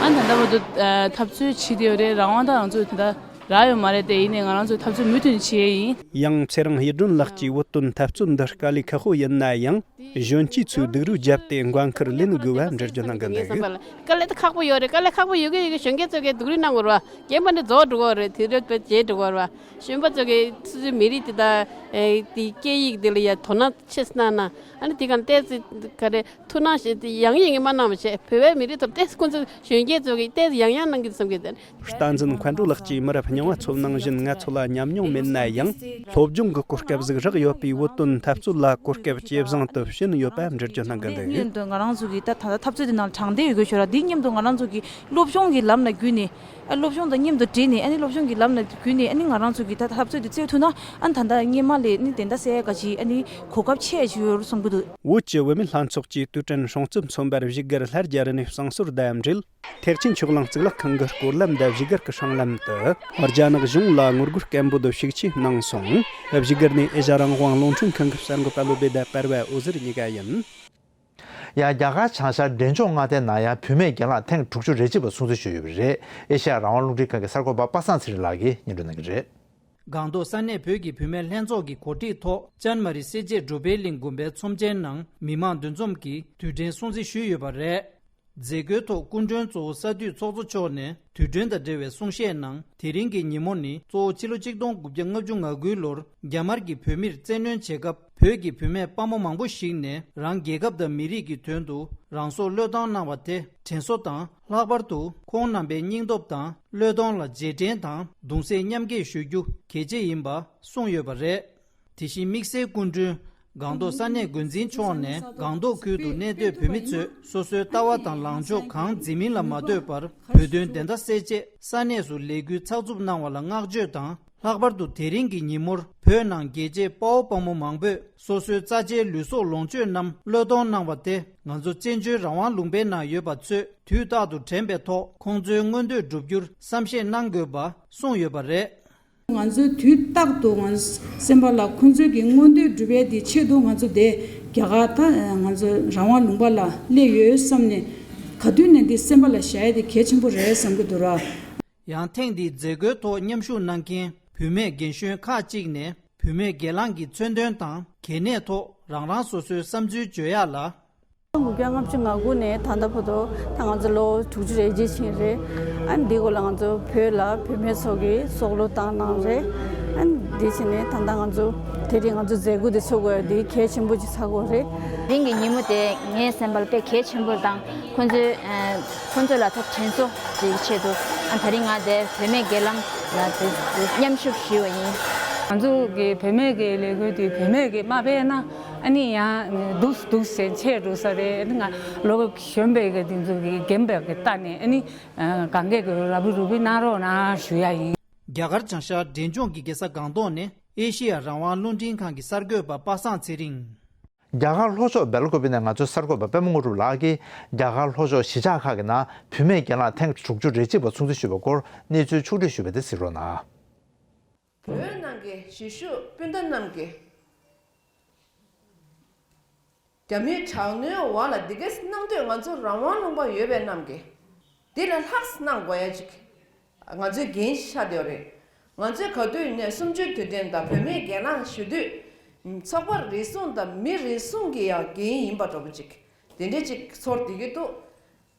ཨ་ནི་ད་ལྟ་བར་དུ་ཨ་འཐབ་རྩོད་བྱེད་བསྡད་ཡོད་རེད། རང་དབང་ད་རང་ཚོའི་ད་ལྟ་རག་ཡོད་མ་རེད་དེ། ཡིན་ནའི་ང་རང་ཚོའི་འཐབ་རྩོད་མུ་མཐུད་བྱེད་ཡས་ཡིན། ཡང་ཚེ་རིང་ཡིད་སྒྲོན་ལགས་ཀྱིས་བོད་དོན་འཐབ་རྩོད་འདི་དཀའ་ལས་ཁག་པོ་ཡིན་ན་ཡང་། གཞོན་སྐྱེས་ཚོས་སྡུག་རུས་བརྒྱབ་སྟེ་འགན་འཁུར་ལེན་དགོས་པ་འགྲེལ་བརྗོད་གནང་གི་འདུག་དཀའ་ལས་ད་ཁག་པོ་ཡོད་རེད། དཀའ་ལས་ཁག་པོ་ཡོད་གི་ཡོད་གི་གཞོན་སྐྱེས་ཚོ་གིས་སྡུག་རུས་གནང་དགོས་རེད་བ། རྒན་པ་འདི་རྫོགས་འགྲོ་གི་རེད། དུས་རབས་བརྗེད་འགྲོ་གི་རེད་བ། གཞོན་པ་ཚོ་གིས་སོ་སོའི་མི་རིགས་དེ་དང་ཨེ་དེའི་སྐད་ཡིག་དེ་ལ་ཡ་དོ་སྣང་ཆེ་ཙམ་གནང་ན། ཨ་ནི་དེ་ག་ནས་ཏོག་ཙམ་ག་རེ་ཐུགས་སྣང་ཞིག་ཡང་ཡང་མ་གནང་བ་བྱས། བོད་པའི་མི་རིགས་ཐོག་ཏོག་ཙམ་ཁོང་ཚོ་གཞོན་སྐྱེས་ཚོ་གིས་ཏོག་ཙམ་ཡང་ཡང་གནང་གི་བསམ་གི་འདུག་བསྟན་འཛིན་མཁའ་འགྲོ་ལགས་ཀྱིས་མི་རབས་རྙིང་བ་ཚོ་ནང་བཞིན་ང་ཚོ་ལ་ཉམས་མྱོང་མེད་ན་ཡང་། སློབ་སྦྱོང་གི་གོ་སྐབས་ཟིག་རག་ཡོད་པས་བོད་དོན་འཐབ་རྩོད་ལ་གོ་སྐབས་ཇེ་བཟང་དུ་ཕྱིན་ཡོད་པ་འགྲེལ་བརྗོད་གནང་གི་འདུག་སྔོན་དུ་ང་རང་ཚོ་གིས་ད་ད་ལྟ་འཐབ་རྩོད་དེ་ནང་དྲང་བདེན་ཡོད་དགོས་ཤོག་ར། འདི་མཉམ་དུ་ང་རང་ཚོ་གིས་སློབ་སྦྱོང་གི་ལམ་ལ་བརྒྱུད་ནས། ཨ་སློབ་སྦྱོང་དང་མཉམ་དུ་འབྲེལ་ནས། ཨ་ནི་སློབ་སྦྱོང་གི་ལམ་ལ་བརྒྱུད་ནས། ཨ་ནི་ང་རང་ཚོ་གིས་ད་འཐབ་རྩོད་དེ་རྩེ་ཐུབ་ན། ཨ་ནི་ད་ལྟ་སྔོན་མ་ལས་ནི་དེ་འདྲ་སེ་ག་ཅིག་ཨ་ནི་གོ་སྐབས་ཆེ་ཞིག་ཡོད་རེད་བསམ་གྱི་འདུག་བོད་ཀྱི་བུད་མེད་ལྷན་ཚོགས་ཀྱིས་དུས་དྲན་སྲུང་བརྩི་མཚོན་པར་བཞུགས་སྒར་ལྷ་རྒྱལ་རི་ནས་བསང་གསོལ་དང་འབྲེལ། ཐེག་ཆེན་ཆོས་གླིང་གཙུག་ལག་ཁང་གི་སྐོར་ལམ་དང་བཞུགས་སྒར་གྱི་སྲང་ལམ་དུ། རྒྱ་ནག་གཞུང་ལ་ངོ་རྒོལ་སྐད་འབོད་ཤུགས་ཆེ་གནང་སོང་། བཞུགས་སྒར་ནས་ཨེ་ཤ་རང་དབང་རླུང་འཕྲིན་ཁང་གི་གསར་འགོད་པ་བློ་བདེ་དང་པར་བ་འོད་ཟེར་གཉིས་ཀ་ཡིན། ཡང་རྒྱ་གར་བྱང་ཤར་འབྲས་ལྗོངས་མངའ་སྡེའི་ནང་ཡང་བུད་མེད་རྒན་ལགས་ཐེངས་དྲུག་ཅུ་རེ་གཅིག་པ་སྲུང་བརྩི་ཞུས་ཡོད་པ་རེད། ཨེ་ཤ་ཡ་རང་དབང་རླུང་འཕྲིན་ཁང་གི་གསར་འགོད་པ་པ་སངས་ཚེ་རིང་ལགས་ཀྱིས་སྙན་སྒྲོན་གནང་གི་རེད། སྒང་ཏོག་ས་གནས་བོད་ཀྱི་བུད་མེད་ལྷན་ཚོགས་ཀྱི་གོ་སྒྲིག་ཐོག་ཅན་མ་རི་སེར་བྱེས་འབྲུག་པའི་གླིང་དགོན་པའི་ཚོམས་ཆེན་ནང་མི་མང་འདུ་འཛོམས་ཀྱིས་དུས་དྲན་སྲུང་བརྩི་ཞུས་ཡོད་པ་རེད། མཛད་སྒོའི་ཐོག་སྐུ་མགྲོན་གཙོ་བོ་ས་འཐུས་ཚོགས་གཙོ་མཆོག་ནས་དུས་དྲན་དང་འབྲེལ་བའི་གསུང་བཤད་ནང་། དེ་རིང་གི་ཉིན་མོ་ནི་གཙོ་བོ་ཕྱི་ལོ་ཆིག་སྟོང་དགུ་བརྒྱ་ལྔ་བཅུ་ང་དགུའི་ལོར་རྒྱ་དམར་གྱིས་བོད་མིར་བཙན་གནོན་བྱེད་སྐབས། བོད་ཀྱི་བུད་མེད་དཔའ་མོ་མང་པོ་ཞིག་ནས་རང་རྒྱལ་ཁབ་དང་མི་རིགས་ཀྱི་དོན་དུ་རང་སྲོག་བློས་གཏོང་གནང་བ་དེ་དྲན་གསོ་དང་། ལྷག་པར་དུ་ཁོང་རྣམ་པའི་སྙིང་སྟོབས་དང་བློས་གཏོང་ལ་རྗེས་དྲན་དང་གདུང་སེམས་མཉམ་སྐྱེད་ཞུ་རྒྱུ་གལ་ཆེ་ཡིན་པ་གསུངས་ཡོད་པ་རེད། དེ་བཞིན་དམིགས་བསལ་སྐུ་མགྲོན། སྒང་ཏོག་ས་གནས་འགོ་འཛིན་མཆོག་ནས་སྒང་ཏོག་ཁུལ་དུ་གནས་སྡོད་བོད་མི་ཚོས་སོ་སོའི་ལྟ་བ་དང་ལངས་ཕྱོགས་གང་འཛིན་མིན་ལ་མ་ལྟོས་པར་བོད་དོན་བདེན་མཐའ་གསལ་ཆེད་ས་གནས་སུ་ལས་འགུལ་ཚགས་ཚུད་གནང་བ་ལ་བསྔགས་བརྗོད་དང་། ལྷག་པར་དུ་དེ་རིང་གི་ཉིན་མོར་བོད་ནང་རྒྱལ་གཅེས་དཔའ་བོ་དཔའ་མོ་མང་པོས་སོ་སོའི་རྩ་ཆེའི་ལུས་སྲོག་ལོངས་སྤྱོད་རྣམས་བློས་གཏོང་གནང་བ་དེ་ང་ཚོ་བཙན་བྱོལ་རང་དབང་ལུང་པའི་ནང་ཡོད་པ་ཚོས་དུས་རྟག་ཏུ་དྲན་པའི་ཐོག་ཁོང་ཚོའི་མངོན་འདོད་བསྒྲུབ་རྒྱུར་བསམ་ཤེས་གནང་དགོས་པ་གསུངས་ཡོད་པ་རེད། ང་ཚོས་དུས་རྟག་ཏུ་ང་ཚོ་སེམས་པ་ལ་ཁོང་ཚོའི་གི་མངོན་འདོད་སྒྲུབ་པའི་དེ་ཆེད་དུ་ང་ཚོ་དེ་རྒྱ་གར་ད་ང་ཚོ་རང་དབང་ལུང་པ་ལ་སླེབས་ཡོད་བསམ་ནས་ག་དུས་ནས་འདི་སེམས་པ་ལ་བཞག་ཡ་དེ་གལ་ཆེན་པོ་རེད་བསམ་གི་འདུག་ར། ཡང་ཐེངས་འདིའི་མཛད་སྒོའི་ཐོག་མཉམ་ཞུགས་གནང་མཁན་བུད་མེད་རྒན་གཞོན་ཁག་ཅིག་ནས་བུད་མེད་སྒེར་ལངས་ཀྱི་མཚོན་དོན་དང་གལ་གནད་ཐོག་རང་རང་སོ་སོའི་བསམ་ཚུལ་བརྗོད་ཡག་ལ། དགུ་བརྒྱ་ལྔ་བཅུ་ང་དགུ་ནས་ད་ལྟ་བར་དུ་ད་ང་ཚོ་ལོ་དྲུག་ཅུ་རེ་གཅིག་ཕྱིན་རེད། ཨ་ནི་འདི་སྐོར་ལ་ང་ཚོ་བོད་ལ་བུད་མེད་ཚོ་གིས་སྲོག་བློས་བཏང་གནང་རེད། ཨ་ནི་འདི་བྱས་ནས་ད་ལྟ་ང་ཚོ་དེ་རིང་ང་ཚོ་མཛད་སྒོ་འདི་ཚོགས་དགོས་ཡ་འདི་གལ་ཆེན་པོ་ཅིག་ཆགས་ཀྱི་ཡོད་རེད། དེ་རིང་གི་ཉིན་མོ་དེ་ངའི་སེམས་པར་དཔེ་གལ་ཆེན་པོ་དང་ཁོང་ཚོའི་ཁོང་ཚོ་ལ་ད་དྲན་གསོ་ཅིག་ཆེད་དུ། ཨ་དེ་རིང་ང་དེ་བུད་མེད་སྒེར་ལངས་ལ་དེ་མཉམ་ཞུགས་ཞུས་པ་ཡིན། ང་ཚོ་གི་བུད་མེད་ཀྱི་ལས་འགུལ་དེ་བུད་མེད་ཀྱིས་མ་སྤེལ་ན་ཨ་ནི་ཡང་སྡུག་སྡུག་ཟེར་ཆེ་འགྲོ་ས་རེད། ཨ་ནི་ང་ལོ་གཞོན་པའི་གི་དེ་ཚོ་གི་རྒན་པའི་གི་ལྟ་ནས་ཨ་ནི་གང་གས་གི་ར་བུ་རུ་བི་གནང་རོགས་གནང་ཞུ་ཡ་ཡིན། རྒྱ་གར་བྱང་ཤར་འབྲས་ལྗོངས་ཀྱི་རྒྱལ་ས་སྒང་ཏོག་ནས་ཨེ་ཤེ་ཡ་རང་དབང་རླུང་འཕྲིན་ཁང་གི་གསར་འགོད་པ་པ་སངས་ཚེ་རིང་། རྒྱ་གར་ལྷོ་ཕྱོགས་སྦེལ་ཀོབ་ནས་ང་ཚོའི་གསར་འགོད་པ་པད་མ་དངོས་གྲུབ་ལགས་ཀྱིས་རྒྱ་གར་ལྷོ་ཕྱོགས་གཞིས་ཆགས་ཁག་གི་ནང་བུད་མེད་རྒན་ལགས་ཐེངས་དྲུག་ཅུ་རེ་གཅིག་པ་སྲུང་བརྩི་ཞུས་པའི་སྐོར་གནས་ཚུལ་ཕྱོགས་བསྒྲིགས་ཞུས་པ་དེ་གཟིགས་རོགས་གནང་། བོད་ནང་གི་གཞིས་བཞུགས་སྤུན་ཟླ་རྣམས་ཀྱིས། རྒྱ་མིའི་དྲག་གནོན་འོག་ལ་འདི་གས་གནང་དུས་ང་ཚོ་རང་དབང་ལུང་པ་ཡོད་པའི་རྣམས་ཀྱིས། འདི་ལས་ལྷག་གནང་དགོས་ཡ་ཅིག་ང་ཚོའི་འགན་ཞིག་ཆགས་བསྡད་ཡོད་རེད། ང་ཚོས་ག་དུས་ནས་གསུམ་བཅུའི་དུས་དྲན་དང་བུད་མེད་གྱེན་ལངས་ཞུ་དུས། ཚོགས་པ་རེ་ཟུང་དང་མི་རེ་ཟུང་གི་ཡང་འགན་ཡིན་པ་འདྲ་པོ་ཅིག་དེ་འདྲས་ཅིག་ཚོར་བསྡད་ཀྱི་འདུག་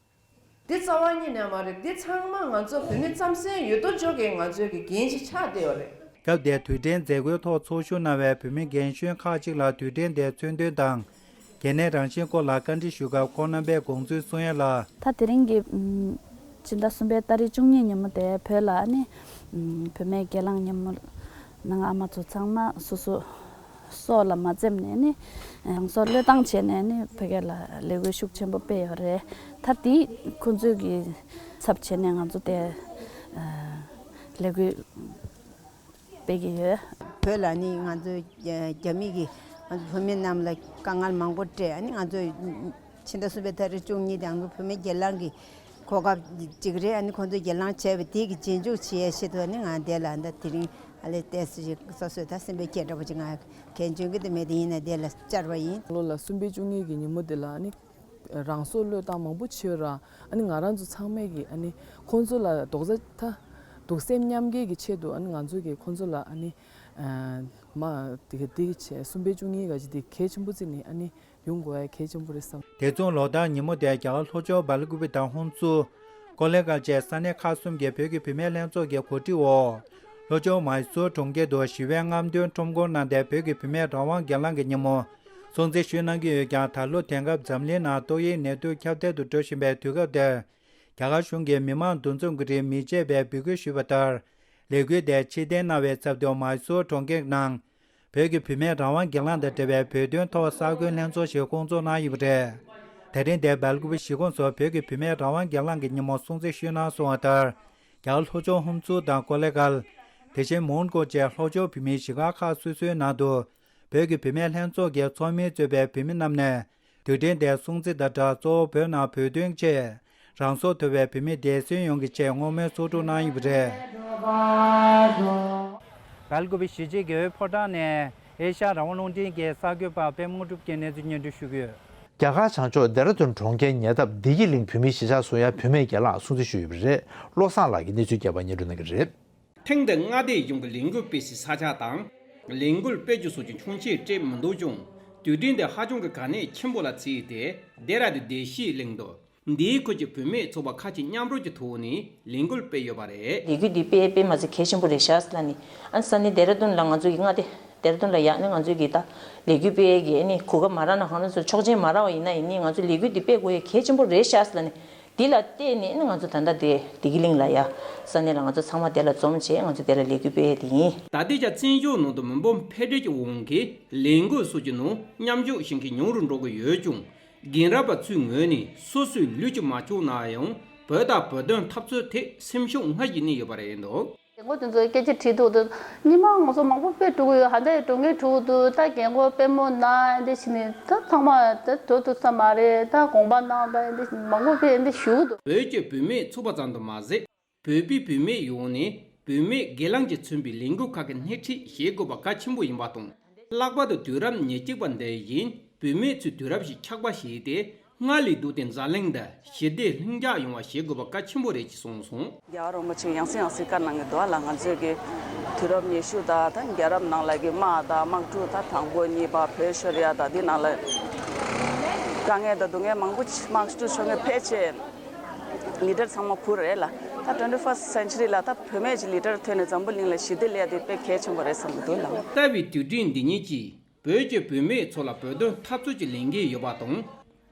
འདི་རྩ་བ་ཉིད་ནས་མ་རེད། འདི་ཚང་མ་ང་ཚོ་བོད་མི་རྩམ་ཟན་ཡོད་དོ་ཅོག་གི་ང་ཚོའི་གི་འགན་ཞིག་ཆགས་བསྡད་ཡོད་རེད། སྐབས་དེའི་དུས་དྲན་མཛད་སྒོའི་ཐོག་ཚོགས་ཞུགས་གནང་བའི་བོད་མི་རྒན་གཞོན་ཁག་ཅིག་ལ་དུས་དྲན་དེའི་མཚོན་དོན་དང་། གལ་གནད་རང་བཞིན་སྐོར་ལ་བཀའ་འདྲི་ཞུས་སྐབས་ཁོང་རྣམ་པས་དགོངས་ཚུལ་གསུང་ཡ་ལ། ད་དེ་རིང་གི་ཕྱི་ཟླ་གསུམ་པའི་ཏ་རིག་བཅུ་གཉིས་ཉིན་མོ་དེ་བོད་ལ་ནི་བུད་མེད་གྱེན་ལངས་ཉིན་མོ་ནང་ཨ་མ་ཚོ་ཚང་མ་སོ་སོ་སྲོག་ལ་མ་འཛེམས་ནས་ནི་རང་སྲོག་བློས་བཏང་བྱས་ནས་ནི་བོད་སྐད་ལ་ལས་འགུལ་ཤུགས་ཆེན་པོ་སྤེལ་ཡོད་རེད། ད་དེ་ཁོང་ཚོས་ཀྱི་ཚབ་བྱས་ནས་ང་ཚོ་དེ་ལས་འགུལ་སྤེལ་གྱི་ཡོད། བོད་ལ་ནི་ང་ཚོ་རྒྱ་མི་གིས་ང་ཚོ་བུད་མེད་རྣམས་ལ་དཀའ་ངལ་མང་པོ་སྤྲད། ཨ་ནི་ང་ཚོ་ཕྱི་ཟླ་གསུམ་པའི་ཏ་རིག་བཅུ་གཉིས་དེ་ང་ཚོ་བུད་མེད་གྱེན་ལངས་ཀྱི་གོ་སྐབས་ཅིག་རེད། ཨ་ནི་ཁོང་ཚོས་གྱེན་ལངས་བྱས་པ་དེ་གི་རྗེས་འཇུག་བྱེད་ཡ་ཆེད་དུ་ཨ་ནི་ང་དེ་ལ་ད་དེ་རིང་ཨ་ལས་ཏོག་ཙམ་ཞིག་སོ་སོས་ད་སེམས་པའི་སྐད་འདྲ་པོ་ཅིག་ང་གན་བྱུང་གི་དེ་མེད་དེ་ཡིན་ན་དེ་ལ་བཅར་བ་ཡིན། ལོ་ལ་གསུམ་པའི་བཅུ་གཉིས་ཀྱི་ཉིན་མོ་དེ་ལ་ཨ་ནི་རང་སྲོག་བློས་བཏང་མང་པོ་བྱས་ར། ཨ་ནི་ང་རང་ཚོ་ཚང་མས་ཀྱི་ཨ་ནི་ཁོང་ཚོ་ལ་རྡོག་རྩ་ད་གདུག་སེམས་མཉམ་སྐྱེད་ཀྱི་ཆེད་དུ་ཨ་ནི་ང་ཚོ་གིས་ཁོང་ཚོ་ལ་ཨ་ནི་མ་དེ་ག་དེ་གི་ཆེད་གསུམ་པའི་བཅུ་གཉིས་ག་ཅིག་དེ་གལ་ཆེན་པོ་བརྩིས་ནས་ཨ་ནི་ཡོང་དགོས་ཡ་གལ་ཆེན་པོ་རེད་བསམ། དེ་མཚུངས་ལོ་ལྟར་ཉིན་མོ་དེར་རྒྱ་གར་ལྷོ་ཕྱོགས་སྦེལ་ཀུ་པེ་དང་ཧུན་སུར། ཀོ་ལེ་གྷལ་བཅས་ས་གནས་ཁག་གསུམ་གྱི་བོད་ཀྱི་བུད་མེད་ལྷན་ཚོགས་ཀྱི་གོ་སྒྲིག་འོག་ལྷོ་ཕྱོགས་མཱི་སུར་གྲོང་ཁྱེར་དུ་ཞི་བའི་རྔམ་སྟོན་ཁྲོམ་སྐོར་གནང་སྟེ་བོད་ཀྱི་བུད་མེད་རང་དབང་སྒེར་ལངས་ཀྱི་ཉིན་མོ་སྲུང་བརྩི་ཞུས་གནང་གི་ཡོད་ཀྱང་། ད་ལོ་དེང་སྐབས་འཛམ་གླིང་ནང་ཏོག་དབྱིབས་ནད་དུག་ཁྱབ་གདལ་དུ་འགྲོ་བཞིན་པའི་དུས་སྐབས་འདིར། རྒྱ་གར་གཞུང་གིས་མི་མང་འདུ་འཛོམས་ཀྱི་རིགས་མི་བྱེད་པའི་འབོད་སྐུལ་ཞུས་པ་ལྟར། ལས་འགུལ་དེ་ཕྱིར་འཐེན་གནང་བའི་ཚབ་ཏུ་མཱི་སུར་གྲོང་ཁྱེར་ནང་། བོད་ཀྱི་བུད་མེད་རང་དབང་སྒེར་ལངས་དང་འབྲེལ་བའི་བོད་དོན་ཐོག་གསར་འགོད་ལྷན་ཚོགས་ཤིག་བསྐོང་ཚོགས་གནང་ཡོད་པ་རེད། དེ་རིང་འདིར་སྦེལ་ཀུ་པེ་གཞིས་ཁོངས་སུ་བོད་ཀྱི་བུད་མེད་རང་དབང་སྒེར་ལངས་ཀྱི་ཉིན་མོ་སྲུང་བརྩི་ཞུས་གནང་སོང་བ་ལྟར། རྒྱ་གར་ལྷོ་ཕྱོགས་ཧུན་སུར་དང་ཀོ་ལེ་གྷལ། དེ་བཞིན་མོན་གྷོ་བཅས་ལྷོ་ཕྱོགས་བོད་མིའི་གཞིས་ཆགས་ཁག་སོ་སོའི་ནང་དུ། བོད་ཀྱི་བུད་མེད་ལྷན་ཚོགས་ཀྱི་ཚོགས་མི་གཙོས་པའི་བུད་མེད་རྣམས་ནས། དུས་དྲན་དེའི་སྲུང་བརྩི་དང་སྦྲགས། གཙོ་བོ་བོད་ནང་བོད་དོན་ཆེད་རང་སྲོག་དོར་བའི་བོད་མི་སྡེ་ཚན་ཡོངས་ཀྱི་ཆེད་བསྔོ་སྨོན་ཚོགས་དྲུང་གནང་ཡོད་པ་རེད། སྦེལ་ཀོབ་གཞིས་བྱེས་དགེ་འོས་ཕོ་བྲང་ནས་ཨེ་ཤ་ཡ་རང་དབང་རླུང་འཕྲིན་གྱི་གསར་འགོད་པ་པད་མ་དངོས་གྲུབ་ཀྱིས་གནས་ཚུལ་སྙན་སྒྲོན་ཞུ་གི་ཡོད། རྒྱ་གར་བྱང་ཕྱོགས་ལྡེ་ར་ལྡུན་གྲོང་ཁྱེར་ཉེ་འདབས་བདེ་སྐྱིད་གླིང་བོད་མིའི་གཞིས་ཆགས་སུ་ཡང་བུད་མེད་སྒེར་ལངས་སྲུང་བརྩི་ཞུས་ཡོད་པ་རེད། བློ་བཟང་ལགས་ཀྱིས་གནས་ཚུལ་རྒྱས་པ་སྙན་སྒྲོན་གནང་གི་རེད། ཐེངས་འདིར་མངའ་སྡེ་གཞུང་གི་ལས་འགུལ་སྤེལ་སའི་ས་ཆ་དང་། ལས་འགུལ་སྤེལ་རྒྱུ་སོགས་ཀྱི་འཆར་གཞི་སྤྲད་མི་འདུག་ཀྱང་། དུས་དྲན་དེ་ཧ་ཅང་གི་གལ་གནད་ཆེན་པོ་ལ་བརྩིས་ཏེ། ལྡེ་ར་ལྡུན་བདེ་སྐྱིད་གླིང་དུ། འདིའི་ཁུལ་གྱི་བུད་མེད་ཚོགས་པ་ཁག་ཅིག་མཉམ་རུབ་ཀྱི་ཐོག་ནས་ལས་འགུལ་སྤེལ་ཡོད་པ་རེད། ལས་འགུལ་འདི་སྤེལ་སྤེལ་མ་ཚད་གལ་ཆེན་པོ་རེད་ཤག་ལབ་ནས། ཨ་ནི་ས་གནས་ལྡེ་ར་ལྡུན་ལ་ང་ཚོ་གི་མངའ་སྡེ་ལྡེ་ར་ལྡུན་ལ་ཡ་ནི་ང་ཚོ་གི་ད་ལས་འགུལ་སྤེལ་གྱི་ཨ་ནི་གོ་སྐབས་མ་རག་ན་གང་ལ་ཚོ་ཆོག་མཆན་མ་རག་པ་ཡིན་ན་ཡིན་ནི་ང་ཚོ་ལས་འགུལ་འདི་སྤེལ་དགོས་ཡ་གལ་ཆེན་པོ་རེད་ཤག་ལབ་ནས། འདི་ལ་བལྟས་ནས་ནི་ང་ཚོ་ད་ལྟ་དེ་བདེ་སྐྱིད་གླིང་ལ་ཡ། ས་གནས་ལ་ང་ཚོ་ཚང་མ་དེ་ལ་འཛོམས་བྱས་ང་ཚོ་དེ་ལ་ལས་འགུལ་སྤེལ་ཡས་དེ་ཡིན། ད་ལྟའི་ཆར་བཙན་བྱོལ་ནང་དུ་མི་འབོར་འཕེལ་འགྲིབ་ཀྱི་དབང་གིས་ལས་འགུལ་སོགས་ཀྱི་ནང་མཉམ་ཞུགས་བྱེད་མཁན་ཉུང་རུ་འགྲོ་གི་ཡོད་ཀྱང་། རྒན་རབས་པ་ཚོའི་ངོས་ནས་སོ་སོའི་ལུས་ཀྱིས་མ་ལྕོགས་ན་ཡང་བོད་དང་བོད་དོན་འཐབ་རྩོད་ཐད་སེམས་ཤུགས་སྔར་བཞིན་གནས་ཡོད་པ་རེད་འདུག། རྒན་གོག་དེ་ཚོས་སྐད་ཆ་དྲིས་འདུག་དུས་ཉི་མ་ང་ཚོ་མང་པོ་དཔེ་འགྲོ་གི་ཡོད། ཧ་ད་ཡི་འགྲོ་ངེས་འགྲོ་གི་འདུག། ད་རྒན་གོག་དཔེ་མོ་ན་འདི་བྱས་ནས་ད་ཚང་མ་ད་འགྲོ་ཐུབ་ས་མ་རེད། ད་དགོངས་པ་གནང་ད་འདི་མང་པོ་དཔེ་འདི་ཞུ་གི་འདུག། བོད་ཀྱི་བུད་མེད་ཚོགས་པ་ཙམ་དུ་མ་ཟད། བོད་པའི་བུད་མེད་ཡོངས་ནས་བུད་མེད་སྒེར་ལངས་ཀྱིས་མཚོན་པའི་ལས་འགུལ་ཁག་གི་སྣེ་ཁྲིད་བྱེད་དགོས་པ་གལ་ཆེན་པོ་ཡིན་པ་དང་། ལྷག་པར་དུ་དུས་རབས་ཉེར་གཅིག་པ་འདི་བཞིན་བུད་མེད་ཚོས་དུས་རབས་ཤིག་ཆགས་པ་བྱས་ཏེ། སྔར་ལས་ལྡོག་སྟེ་འཛམ་གླིང་འདི་ཞི་བདེ་ལྷིང་འཇགས་ཡོང་བ་བྱེད་དགོས་པ་གལ་ཆེན་པོ་རེད་ཅེས་གསུངས་སོང་། རྒྱལ་བ་རིན་པོ་ཆེས་ཡང་སེ་ཡང་སེ་བཀའ་གནང་གི་འདུག་ལ། ང་ཚོས་ཀྱི་དུས་རབས་ཉི་ཤུ་དང་ད་རྒྱལ་རབས་ནང་ལ་གི་དམག་དང་དམག་འཁྲུག་ད་དང་པོ་གཉིས་པ་བོད་ཤོར་ཡ་དང་འདི་ནང་ལ་དཀའ་ངལ་དང་སྡུག་བསྔལ་མང་པོ་ཅིག་དམག་འཁྲུག་ཤོར་མཁན་ཕལ་ཆེར་ལི་ཌར་ཚང་མ་བུ་རེད་ལ། ད་ཊུ་ཝེན་ཊི་ཕར་སི་ཊི་སེན་ཅུ་རི་ལ་ད་བུད་མེད་ཀྱི་ལི་ཌར་ཐོན་ནས་འཛམ་བུ་གླིང་ལ་ཞི་བདེ་སླེབས་ཡ་དེ་དཔེ་གལ་ཆེན་པོ་རེད་བསམ་གྱི་འདུག་ལ། ལྟ་བའི་དུས་དྲན་འདི་ཉིད་ཀྱིས་བོད་ཀྱི་བུད་མེད་ཚོ་ལ་བོད་དོན་འཐབ་རྩོད་ཀྱི་ལས་འགན་ཡོད་པ་དང་།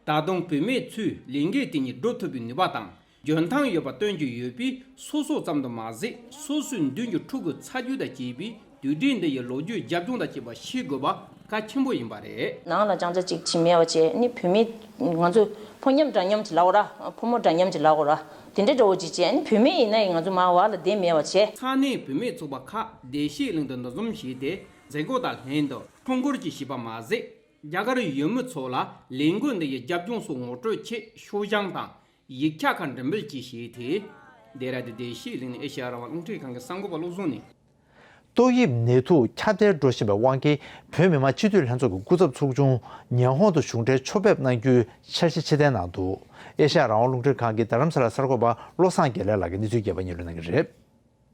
ད་དུང་བུད་མེད་ཚོས་ལས་འགན་དེ་ཉིད་སྒྲུབ་ཐུབ་པའི་ནུས་པ་དང་། འཇོན་ཐང་ཡོད་པ་སྟོན་རྒྱུ་ཡོད་པས། སོ་སོ་ཙམ་དུ་མ་ཟད། སོ་སོའི་མདུན་གྱི་ཕྲུ་གུ་ཚ་རྒྱུད་དང་བཅས་པའི་དུས་དྲན་འདི་ཡི་ལོ་རྒྱུས་རྒྱབ་ལྗོངས་དང་བཅས་པ་ཤེས་དགོས་པ་གལ་ཆེན་པོ་ཡིན་པ་རེད། ནང་ལ་རྐྱང་རྐྱང་གཅིག་བྱེད་མེད་པ་བྱས་ནི་བུད་མེད་ང་ཚོ་ཕོ་མཉམ་འདྲ་མཉམ་གྱི་ལབ་དགོས་ར། ཕོ་མོ་འདྲ་མཉམ་གྱི་ལབ་དགོས་ར། དེ་འདྲའི་འདྲ་བོ་གཅིག་བྱས་ནི་བུད་མེད་ཡིན་ན་ཡང་ང་ཚོ་མར་བར་ལ་བསྡད་མེད་པ་བྱས། ས་གནས་བུད་མེད་ཚོགས་པ་ཁག་བདེ་སྐྱིད་གླིང་དུ་འདུ་འཛོམས་བྱས་ཏེ་མཛད་སྒོ་དང་ལྷན་དུ་ཁྲོམ་སྐོར་གྱི་བྱས་པ་མ་ཟད། རྒྱ་གར་ཡུལ་མི་ཚོ་ལ་ལས་འགུལ་འདི་ཡི་རྒྱབ་ལྗོངས་སོགས་ངོ་སྤྲོད་ཆེད་ཤོག་བྱང་དང་ཡིག་ཆ་ཁག་འགྲེམས་སྤེལ་བཅས་བྱས་ཏེ། ལྡེ་ར་ལྡུན་བདེ་སྐྱིད་གླིང་ནས་ཨེ་ཤེ་ཡ་རང་དབང་རླུང་འཕྲིན་ཁང་གི་གསར་འགོད་པ་བློ་བཟང་ནས། ཏོག་དབྱིབས་ནད་དུག་ཁྱབ་གདལ་འགྲོ་བཞིན་པའི་དབང་གིས། བོད་མི་མང་སྤྱི་འཐུས་ལྷན་ཚོགས་ཀྱི་སྐུ་ཚབ་ཚོགས་ཆུང་ཉི་ཧོང་དུ་གཞུང་འབྲེལ་ཕྱོགས་ཕེབས་གནང་རྒྱུའི་འཆར་གཞི་ཕྱིར་འཐེན་གནང་འདུག་ཨེ་ཤ་ཡ་རང་དབང་རླུང་འཕྲིན་ཁང་གིས་རྡ་རམ་ས་ལ་གསར་འགོད་པ་བློ་བཟང་དགེ་ལེགས་ལགས་ཀྱིས་གནས་ཚུལ་རྒྱས་པ་སྙན་སྒྲོན་གནང་གི་རེད།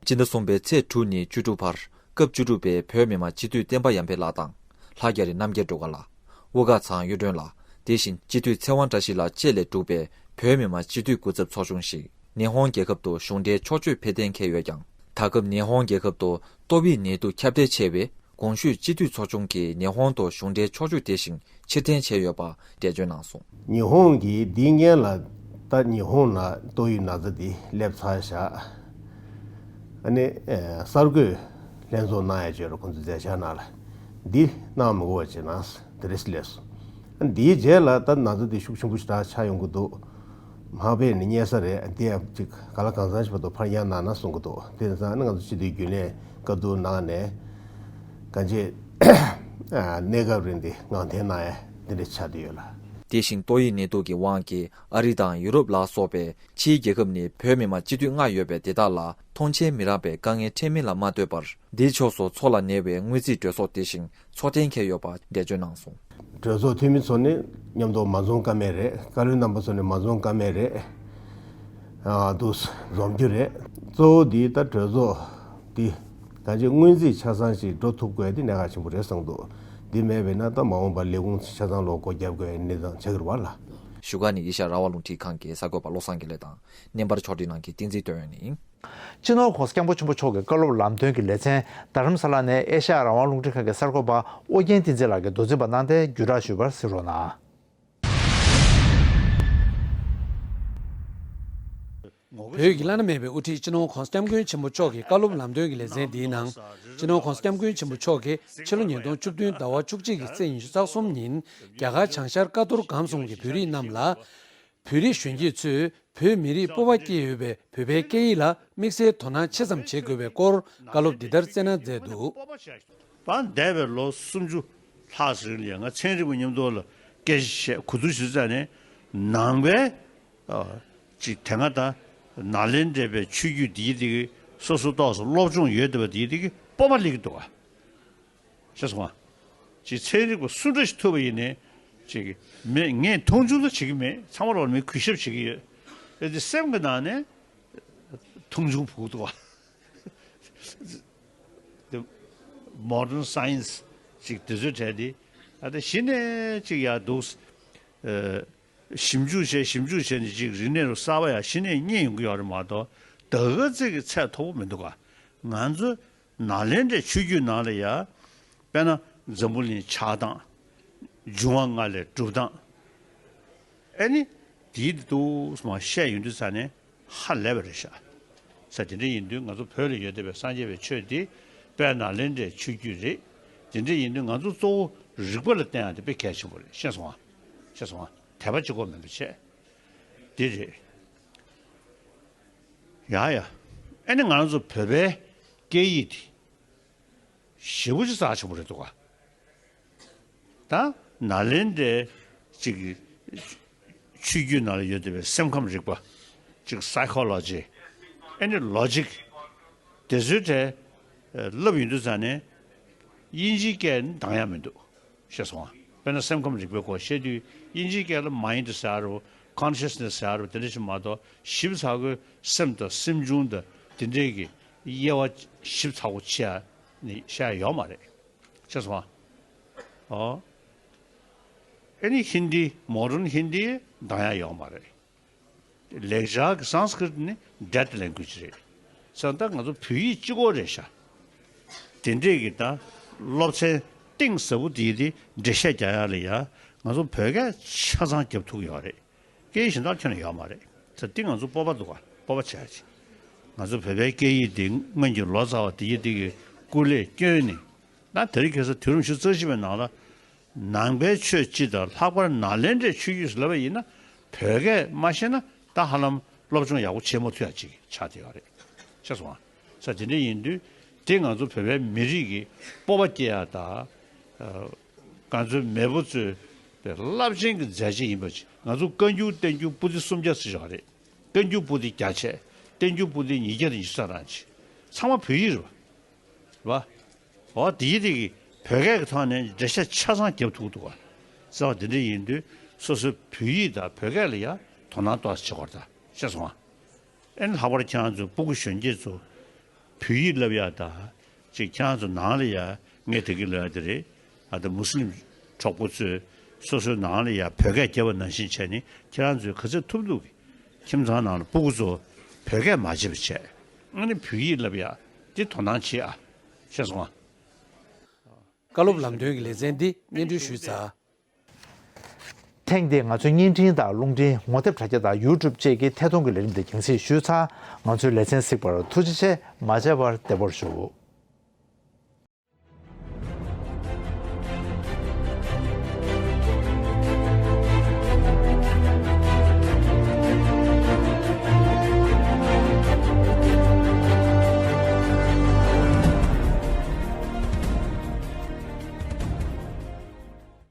སྤྱི་ཟླ་གསུམ་པའི་ཚེས་དྲུག་ནས་བཅུ་དྲུག་བར་སྐབས་བཅུ་དྲུག་པའི་བོད་མི་མང་སྤྱི་འཐུས་བསྟན་པ་ཡར་འཕེལ་ལགས་དང་། ལྷ་རྒྱ་རི་རྣམ་རྒྱལ་སྒྲོལ་དཀར་ལགས། དབུ་དཀར་ཚང་གཡུ་སྒྲོན་ལགས། དེ་བཞིན་སྤྱི་འཐུས་ཚེ་དབང་བཀྲ་ཤིས་ལགས་བཅས་ལས་གྲུབ་པའི་བོད་མི་མང་སྤྱི་འཐུས་སྐུ་ཚབ་ཚོགས་ཆུང་ཞིག་ཉི་ཧོང་རྒྱལ་ཁབ་ཏུ་གཞུང་འབྲེལ་ཕྱོགས་བསྐྱོད་ཕེབས་གཏན་འཁེལ་ཡོད་ཀྱང་། ད་སྐབས་ཉི་ཧོང་རྒྱལ་ཁབ་ཏུ་ཏོག་དབྱིབས་ནད་དུག་ཁྱབ་གདལ་ཆེ་བས། གོང་ཞུས་སྤྱི་འཐུས་ཚོགས་ཆུང་གིས་ཉི་ཧོང་དུ་གཞུང་འབྲེལ་ཕྱོགས་བསྐྱོད་དེ་བཞིན་ཕྱིར་འཐེན་བྱས་ཡོད་པ་འགྲེལ་བརྗོད་གནང་སོང་། ཉི་ཧོང་གིས་འདིའི་སྔོན་ལ་ད་ཉི་ཧོང་ལ་ཏོག་དབྱིབས་ན་ཚ་འདི་སླེབས་ཚར་བཞག་ཨ་ནི་ཨེ་གསར་འགོད་ལྷན་ཚོགས་གནང་ཡ་བྱས་རོགས་ཁོང་ཚོའི་མཛད་འཆར་ནང་ལ་འདི་གནང་མི་དགོས་པ་བྱས་ན་དེ་རེས་སླེབས་སོང་། འདིའི་རྗེས་ལ་ད་ན་ཚ་འདི་ཤུགས་ཆེན་པོ་ཞེ་དྲག་ཆགས་ཡོང་གི་འདུག་མ་དཔེ་ནི་རྙེད་ས་རེད། འདི་ཡང་ཅིག་ག་ལ་གང་འཚམ་ཞིག་བར་དུ་ཕར་ཡང་ནང་ན་གསུང་གི་འདུག་དེ་ཙང་ནི་ང་ཚོ་སྤྱི་འཐུས་རྒྱུན་ལས་བཀའ་བསྡུར་གནང་ནས་གང་ཅི་གནས་སྐབས་རིང་འདི་ངང་འཐེན་གནང་ཡ་འདི་འདྲ་ཆགས་བསྡད་ཡོད་ལ། དེ་བཞིན་ཏོག་དབྱིབས་ནད་དུག་གི་དབང་གིས་ཨ་རི་དང་ཡུ་རོབ་ལ་སོགས་པའི་ཕྱིའི་རྒྱལ་ཁབ་ནས་བོད་མི་མང་སྤྱི་འཐུས་ལྔ་ཡོད་པའི་དེ་དག་ལ་མཐོང་མཆན་མི་རག་པའི་དཀའ་ངལ་འཕྲད་མིན་ལ་མ་ལྟོས་པར། འདིའི་ཕྱོགས་སུ་འཚོ་ལ་ཉེ་བའི་དངུལ་རྩིས་གྲོས་ཚོགས་དེ་བཞིན་ཚོགས་གཏན་འཁེལ་ཡོད་པ་འགྲེལ་བརྗོད་གནང་སོང་། གྲོས་ཚོགས་འཐུས་མི་ཚོ་ནི་མཉམ་དུ་མ་འཛོམས་ཀ་མེད་རེད། བཀའ་བློན་རྣམ་པ་ཚོ་ནི་མ་འཛོམས་ཀ་མེད་རེད། ཨ་འདུག་འཛོམས་རྒྱུ་རེད། གཙོ་བོ་འདི་ད་གྲོས་ཚོགས་འདི་གང་ཅི་སྔོན་རྩིས་ཆ་ཚང་ཞིག་འགྲོ་ཐུབ་དགོས་འདི་གནད་འགག་ཆེན་པོ་རེད་བསམ་འདུག་འདི་མེད་པས་ན་ད་མ་འོངས་པར་ལས་ཁུངས་ཆ་ཚང་ལོག་སྒོ་བརྒྱབ་དགོས་གནས་སྟངས་ཆགས་ཀྱི་རེད་བ་ལ། བཞུགས་སྒར་ནས་ཨེ་ཤ་ཡ་རང་དབང་རླུང་འཕྲིན་ཁང་གི་གསར་འགོད་པ་བློ་བཟང་དགེ་ལེགས་དང་། བརྙན་པར་ཕྱོགས་སྒྲིག་གནང་མཁན་བསྟན་འཛིན་དོན་ཡོད་ནས་ཡིན། སྤྱི་ནོར་༸གོང་ས་༸སྐྱབས་མགོན་ཆེན་པོ་མཆོག་གི་བཀའ་སློབ་ལམ་སྟོན་གྱི་ལེ་ཚན་རྡ་རམ་ས་ལ་ནས་ཨེ་ཤ་ཡ་རང་དབང་རླུང་འཕྲིན་ཁང་གི་གསར་འགོད་པ་ཨོ་རྒྱན་བསྟན་འཛིན་ལགས་ཀྱིས་མདོ་འཛིན་པ་གནང་སྟེ་བརྒྱུད་བསྒྲགས་ཞུས་པར་གཟིགས་རོགས་གནང་། བོད་ཀྱི་བླ་ན་མེད་པའི་དབུ་ཁྲིད་སྤྱི་ནོར་༸གོང་ས་༸སྐྱབས་མགོན་ཆེན་པོ་མཆོག་གི་བཀའ་སློབ་ལམ་སྟོན་གྱི་ལེ་ཚན་འདིའི་ནང་། སྤྱི་ནོར་༸གོང་ས་༸སྐྱབས་མགོན་ཆེན་པོ་མཆོག་གིས་ཕྱི་ལོ་ཉིས་སྟོང་བཅུ་བདུན་ཟླ་བ་བཅུ་གཅིག་གི་ཚེས་ཉི་ཤུ་རྩ་གསུམ་ཉིན་རྒྱ་གར་བྱང་ཤར་ཀ་ཐོར་སྒང་གསུམ་གྱི་བོད་རིགས་རྣམས་ལ། བོད་རིགས་གཞོན་སྐྱེས་ཚོས་བོད་མི་རིགས་སྤོབས་པ་སྐྱེས་ཡོད་པའི་བོད་པའི་སྐད་ཡིག་ལ་དམིགས་བསལ་དོ་སྣང་ཆེ་ཙམ་བྱེད་དགོས་པའི་སྐོར་བཀའ་སློབ་འདི་ལྟར་སྩལ་གནང་མཛད་འདུག། པ་འདས་པའི་ལོ་སུམ་ཅུ་ལྷག་ཙམ་རིང་ལ་ཡང་ང་ཚན་རིག་པ་མཉམ་དུ་ལ་སྐད་ཆ་བཤད་གོ་བསྡུར་ཞུ་ཙང་ནས་ནང་པའི་ཨ་ཅིག་དེ་སྔ་ད་ནཱ་ལེནྡྲའི་པའི་ཆོས་བརྒྱུད་འདི་ཡི་དེ་གི་སོ་སོ་ཏོག་ཙམ་སློབ་སྦྱོང་ཡོད་བསྡད་པ་འདི་ཡི་དེ་གི་སྤོབས་པ་སླེབས་ཀྱི་འདུག་ག། ཤེས་སོང་ང་། ཅིག་ཚན་རིག་པ་སུ་འདྲ་ཞིག་ཐུག་པ་ཡིན་ནའི་ཅིག་མི་ངས་མཐོང་ཆུང་ད་བྱེད་ཀྱི་མེད། ཚང་མ་ལོག་མི་གུས་ཞབས་བྱེད་ཀྱི་ཡོད། ཨེ་འདི་སེམས་ཀྱི་ནང་ནས་མཐོང་ཆུང་བུག་འདུག་བ། འདི་མོ་ཌརན་སའེན་སི་ཅིག་དེ་ཚོའི་གྲས་འདི་ཨ་ད་གཞི་ནས་ཅིག་ཡར་འདུག་ཨེ་ཞིབ་འཇུག་བྱས་ཞིབ་འཇུག་བྱས་ནས་ཅིག་རིག་གནས་རུ་གསར་པ་ཡང་གཞི་ནས་རྙེད་ཡོང་གི་ཡོད་རེད་མ་གཏོགས་ད་ག་ཙིག་གི་ཚད་མཐོ་པོ་མི་འདུག་ག། ང་ཚོ་ནཱ་ལེནྡྲའི་ཆོས་བརྒྱུད་ནང་ལ་ཡ། དཔེར་ན་འཛམ་བུ་གླིང་ཆགས་སྟངས། འབྱུང་བ་ལྔ་ལས་གྲུབ་སྟངས། ཨེ་ནི། དེའི་འདི་འདུག་སེ་མར་བཤད་ཡོང་དུས་ཙ་ནས་ཧ་ལས་པ་རེད་ཤག། ས་དེ་འདྲ་ཡིན་དུས་ང་ཚོ་བོད་ལ་ཡོད་བསྡད་པའི་སངས་རྒྱས་པའི་ཆོས་འདི་དཔལ་ནཱ་ལེནྡྲའི་ཆོས་བརྒྱུད་རེད། དེ་འདྲ་ཡིན་དུས་ང་ཚོ་གཙོ་བོ་རིག་པ་ལ་བརྟེན་ཡག་དེ་དཔེ་གལ་ཆེན་པོ་རེད། ཤེས་སོང་ང་། ཤེས་སོང་ང་། དད་པ་གཅིག་པོ་མིན་པ་བྱས། འདི་རེད། ཡ་ཡ། ཨེ་ནི་ང་རང་ཚོ་བོད་པའི་སྐད་ཡིག་དེ་ཞེ་པོ་ཅིག་རྩ་ཆེན་པོ་རེད་འདུག་ག། ད་ནཱ་ལེནྡྲའི་ཅིག་ཆོས་བརྒྱུད་ནང་ལ་ཡོད་བསྡད་པའི་སེམས་ཁམས་རིག་པ་ཅིག་སའི་ཁོ་ལོ་ཇི། ཨེ་ནི་ལོ་ཇིག་དེ་ཚོའི་གྲས་བསླབ་ཡོང་དུས་ཙ་ནས་དབྱིན་ཇིའི་སྐད་འདང་ཡ་མི་འདུག། ཤེས་སོང་ང་། དཔེར་ན་སེམས་ཁམས་རིག་པའི་སྐོར་བཤད་དུས་དབྱིན་ཇིའི་སྐད་ལ་མའིན་ཌི་ཟེར་ཡ་རེད། ཀོན་ཤེས་ནེ་སི་ཟེར་ཡ་རེད། དེ་འདྲ་ཞིག་མ་གཏོགས་ཞིབ་ཚགས་པོའི་སེམས་དང་སེམས་བྱུང་དང་དེ་འདྲའི་གི་དབྱེ་བ་ཞིབ་ཚགས་པོ་ཕྱེ་ཡ་ནི་བཤད་ཡ་ཡོད་མ་རེད། ཤེས་སོང་ང་། ཨོ། ཨེ་ནི་ཧིན་དི་མོ་ཌརན་ཧིན་དི་འདང་ཡ་ཡོད་མ་རེད། ལེགས་སྦྱར་གྱི་སཾ་སྐྲྀཏ་ནི་ཌེཌ་ལེང་གུ་ཨེཇ་རེད། ས་ད་ང་ཚོ་བོད་ཡིག་གཅིག་པོ་རེད་ཤག། དེ་འདྲས་ཀྱི་ད་སློབ་ཚན་གཏིང་ཟབ་པོ་དེ་ཡི་དེ་འགྲེལ་བཤད་རྒྱག་ཡག་ལ་ཡ་ང་ཚོ་བོད་སྐད་ཆ་ཚང་རྒྱབ་ཐུབ་ཀྱི་ཡོད་རེད། སྐད་ཡིག་གཞན་དག་ཁྱོན་ནས་ཡོད་མ་རེད། ས་འདི་ང་ཚོ་སྤོབས་པ་འདུག་ག། སྤོབས་པ་བྱ་ཡག་ཅིག། ང་ཚོ་བོད་པའི་སྐད་ཡིག་འདི་སྔོན་གྱི་ལོ་ཙཱ་བ་དེ་ཡི་དེ་གི་སྐུ་ལས་བསྐྱོན་ནས། ད་དེ་རིང་ཁ་སང་དུས་རབས་ཉི་ཤུ་རྩ་གཅིག་པའི་ནང་ལ་ནང་པའི་ཆོས་སྤྱི་དང་ལྷག་པར་ནཱ་ལེནྡྲའི་ཆོས་བརྒྱུད་ཟེར་ལབ་པ་ཡིན་ན་བོད་སྐད་མ་ཤེས་ན་ད་ཧ་ལམ་སློབ་སྦྱོང་ཡག་པོ་བྱེད་མ་ཐུབ་ཡག་ཅིག་ཆགས་བསྡད་ཡོད་རེད། ཤེས་སོང་ང་། ས་དེ་འདྲ་ཡིན་དུས་དེ་ང་ཚོ་བོད་པའི་མི་རིགས་ཀྱི་སྤོབས་པ་སྐྱེ་ཡག་དང་། ང་ཚོའི་མེས་པོ་ཚོས་པའི་རླབས་ཆེན་གྱི་མཛད་རྗེས་ཡིན་པ་ཅིག། ང་ཚོ་བཀའ་འགྱུར་བསྟན་འགྱུར་པོ་ཏི་སུམ་བརྒྱ་ཙམ་ཡོད་རེད། བཀའ་འགྱུར་པོ་ཏི་བརྒྱ་ཆད། བསྟན་འགྱུར་པོ་ཏི་ཉིས་བརྒྱ་དང་ཉི་ཤུ་རྩ་གྲངས་ཅིག། ཚང་མ་བོད་ཡིག་རེད་པ། རེད་པ། འོ་དེའི་རིགས་ཀྱི་བོད་སྐད་ཀྱི་ཐོག་ནས་འགྲེལ་བཤད་ཆ་ཚང་རྒྱབ་ཐུབ་འདུག་ག་ཟེར་བ་དེ་འདྲ་ཡིན་དུས་སོ་སོའི་བོད་ཡིག་དང་བོད་སྐད་ལ་ཡང་དོ་སྣང་ཏོག་ཙམ་བྱེད་དགོས་རེད་ད། ཤེས་སོང་ཨ། ཨེ་ནི་ལྷག་པར་ཁྱེད་རང་ཚོ་སྤུ་གུ་གཞོན་སྐྱེས་ཚོ་བོད་ཡིག་བསླབ་ཡག་དང་ཅིག་ཁྱེད་རང་ཚོ་ནང་ལ་ཡང་ངས་དེ་གི་ལབ་ཡག་དེ་རེད། ཨ་ད་མུ་སི་ལིམ་གྲོགས་པོ་ཚོས་སོ་སོའི་ནང་ལ་ཡང་བོད་སྐད་རྒྱབ་པ་ནང་བཞིན་བྱས་ནས་ཁྱེད་རང་ཚོས་ག་ཚོད་ཐུབ་ཐུབ་ཀྱི་ཁྱིམ་ཚང་ནང་ལ་སྤུ་གུ་ཚོ་བོད་སྐད་མ་བརྗེད་པ་བྱས། ཨ་ནི་བོད་ཡིག་བསླབ་ཡག་དེ་དོ་སྣང་བྱེད་ཨ། ཤེས་སོང་ཨ། བཀའ་སློབ་ལམ་སྟོན་གྱི་ལེ་ཚན་འདི་སྙན་སྒྲོན་ཞུས་ཚར། ཐེངས་འདིའི་ང་ཚོའི་བརྙན་འཕྲིན་དང་རླུང་འཕྲིན་ངོ་དེབ་དྲ་རྒྱ་དང་ཡུ་ཊུབ་བཅས་ཀྱི་ཐད་གཏོང་གི་ལས་རིམ་འདི་རྒྱང་སྲིང་ཞུས་ཚར། ང་ཚོའི་ལེ་ཚན་གཟིགས་པར་ཐུགས་རྗེ་ཆེ། མ་མཇལ་བར་བདེ་པོར་བཞུགས།